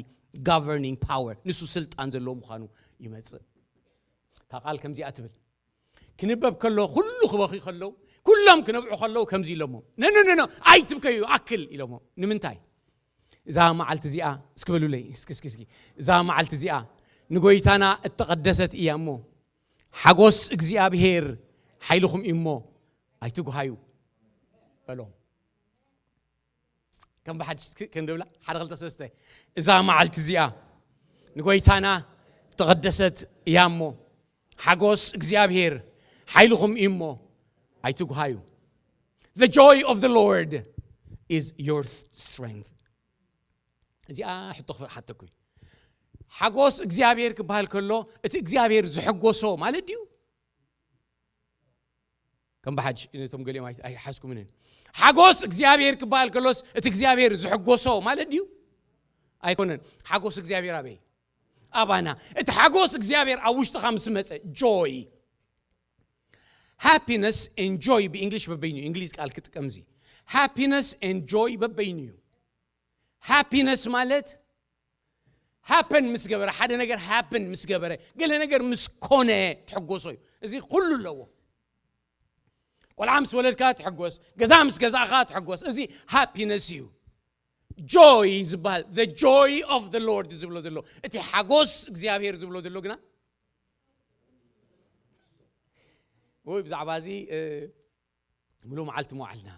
governing power፣ ንሱ ስልጣን ዘለዎ ምዃኑ ይመፅእ። እታ ቃል ከምዚኣ ትብል። ክንበብ ከሎ ኩሉ ክበኽዩ ከለዉ፣ ኩሎም ክነብዑ ከለዉ ከምዚ ኢሎሞ፣ "ኖ፣ ኖ፣ ኖ፣ ኖ፣ ኣይትብከዩ፣ ኣክል" ኢሎሞ። ንምንታይ? እዛ መዓልቲ እዚኣ፣ እስኪ በሉለይ፣ እስኪ፣ እስኪ፣ እስኪ። እዛ መዓልቲ እዚኣ ንጎይታና እተቐደሰት እያ እሞ፣ ሓጎስ እግዚኣብሔር ሓይልኹም እዩ እሞ፣ ኣይትጉሃዩ በሎም። ከም ብሓድሽ እስኪ ክንድብላ፣ ሓደ፣ ክልተ፣ ሰለስተ። እዛ መዓልቲ እዚኣ ንጎይታና እተቐደሰት እያ እሞ፣ ሓጎስ እግዚኣብሔር ሓይልኹም እዩ እሞ፣ ኣይትጉሃዩ። The joy of the Lord is your strength. እዚኣ ሕቶ ክሓተኩ እዩ። ሓጎስ እግዚኣብሔር ክበሃል ከሎ፣ እቲ እግዚኣብሔር ዝሕጎሶ ማለት ድዩ? ከም ብሓድሽ ነቶም ገሊኦም ኣይ-፣ ኣይሓዝኩምንን። ሓጎስ እግዚኣብሔር ክበሃል ከሎስ፣ እቲ እግዚኣብሔር ዝሕጎሶ ማለት ድዩ? ኣይኮነን። ሓጎስ እግዚኣብሔር ኣበይ? ኣባና። እቲ ሓጎስ እግዚኣብሔር ኣብ ውሽጥኻ ምስ መጸ፣ joy። Happiness and joy ብእንግሊሽ በበይኑ እዩ። እንግሊዝ ቃል ክጥቀም እዚ። Happiness and joy በበይኑ እዩ። ሃፒነስ ማለት ሃፐን ምስ ገበረ፣ ሓደ ነገር ሃፐን ምስ ገበረ፣ ገለ ነገር ምስ ኮነ ትሕጎሶ እዩ። እዚ ኩሉ ኣለዎ። ቆልዓ ምስ ወለድካ ትሕጎስ፣ ገዛ ምስ ገዛእኻ ትሕጎስ። እዚ ሃፒነስ እዩ። ጆይ ዝበሃል፣ the joy of the Lord ዝብሎ ዘሎ፣ እቲ ሓጎስ እግዚኣብሔር ዝብሎ ዘሎ ግና፣ ወይ ብዛዕባ እዚ፣ እ፣ ሙሉ መዓልቲ መዋዕልና፣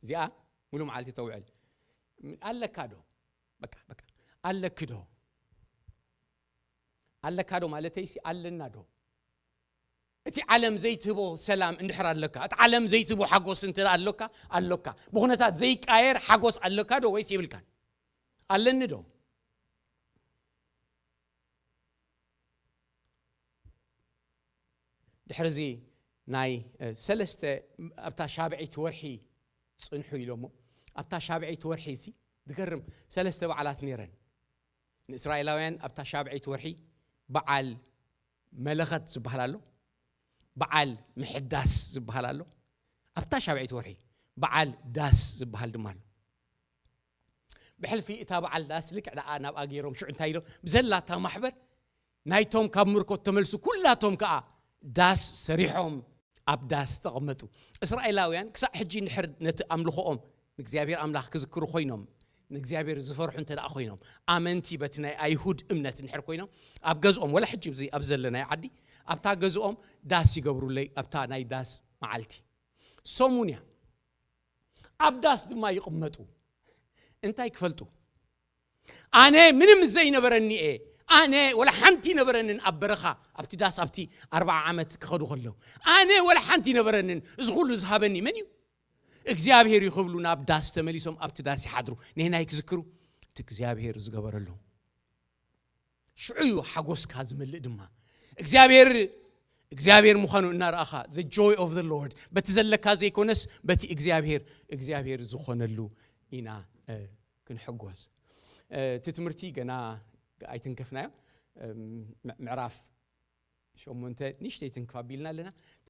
እዚኣ ሙሉ መዓልቲ ተውዕል። ኣለካ ዶ? በቃ፣ በቃ። ኣለኪ ዶ? ኣለካ ዶ ማለተይሲ፣ ኣለና ዶ? እቲ ዓለም ዘይትህቦ ሰላም እንድሕር ኣለካ፣ እቲ ዓለም ዘይትህቦ ሓጎስ እንተ ኣለካ፣ ኣሎካ። ብኹነታት ዘይቃየር ሓጎስ ኣለካ ዶ ወይስ የብልካን? ኣለኒ ዶ? ድሕሪ እዚ ናይ፣ እ፣ ሰለስተ፣ ኣብታ ሻብዐይቲ ወርሒ ጽንሑ ኢሎሞ። ኣብታ ሻብዐይቲ ወርሒ እዚ ዝገርም ሰለስተ በዓላት ነይረን። ንእስራኤላውያን ኣብታ ሻብዐይቲ ወርሒ በዓል መለኸት ዝበሃል ኣሎ፣ በዓል ምሕዳስ ዝበሃል ኣሎ፣ ኣብታ ሻብዐይቲ ወርሒ በዓል ዳስ ዝበሃል ድማ ኣሎ። ብሕልፊ እታ በዓል ዳስ ልክዕ ደኣ ናብኣ ገይሮም፣ ሽዑ እንታይ ኢሎም? ብዘላታ ማሕበር ናይቶም ካብ ምርኮ ተመልሱ ኩላቶም ከኣ ዳስ ሰሪሖም ኣብ ዳስ ተቐመጡ። እስራኤላውያን ክሳዕ ሕጂ እንድሕር ነቲ ኣምልኾኦም ንእግዚኣብሔር ኣምላኽ ክዝክሩ ኮይኖም፣ ንእግዚኣብሔር ዝፈርሑ እንተ ደኣ ኮይኖም፣ ኣመንቲ በቲ ናይ ኣይሁድ እምነት እንድሕር ኮይኖም፣ ኣብ ገዝኦም፣ ወላ ሕጂ ኣብዚ ኣብ ዘለናዮ ዓዲ፣ ኣብታ ገዝኦም ዳስ ይገብሩለይ፣ ኣብታ ናይ ዳስ መዓልቲ። ሰሙን እያ። ኣብ ዳስ ድማ ይቕመጡ። እንታይ ክፈልጡ? ኣነ ምንም ዘይነበረኒ እየ። ኣነ ወላ ሓንቲ ነበረንን ኣብ በረኻ፣ ኣብቲ ዳስ፣ ኣብቲ ኣርብዓ ዓመት ክኸዱ ከለዉ። ኣነ ወላ ሓንቲ ነበረንን፣ እዚ ኩሉ ዝሃበኒ መን እዩ? እግዚኣብሔር እዩ ክብሉ ናብ ዳስ ተመሊሶም ኣብቲ ዳስ ይሓድሩ። ንሕናይ ክዝክሩ እቲ እግዚኣብሔር ዝገበረሎም። ሽዑ እዩ ሓጎስካ ዝመልእ ድማ። እግዚኣብሔር፣ እግዚኣብሔር ምዃኑ እናረኣኻ፣ the joy of the Lord፣ በቲ ዘለካ ዘይኮነስ በቲ እግዚኣብሔር፣ እግዚኣብሔር ዝኾነሉ ኢና፣ እ፣ ክንሕጎስ። እ፣ እቲ ትምህርቲ ገና ኣይትንከፍናዮ። እም፣ ም-፣ ምዕራፍ ሸሞንተ ንእሽተይ ትንክፍ ኣቢልና ኣለና። እቲ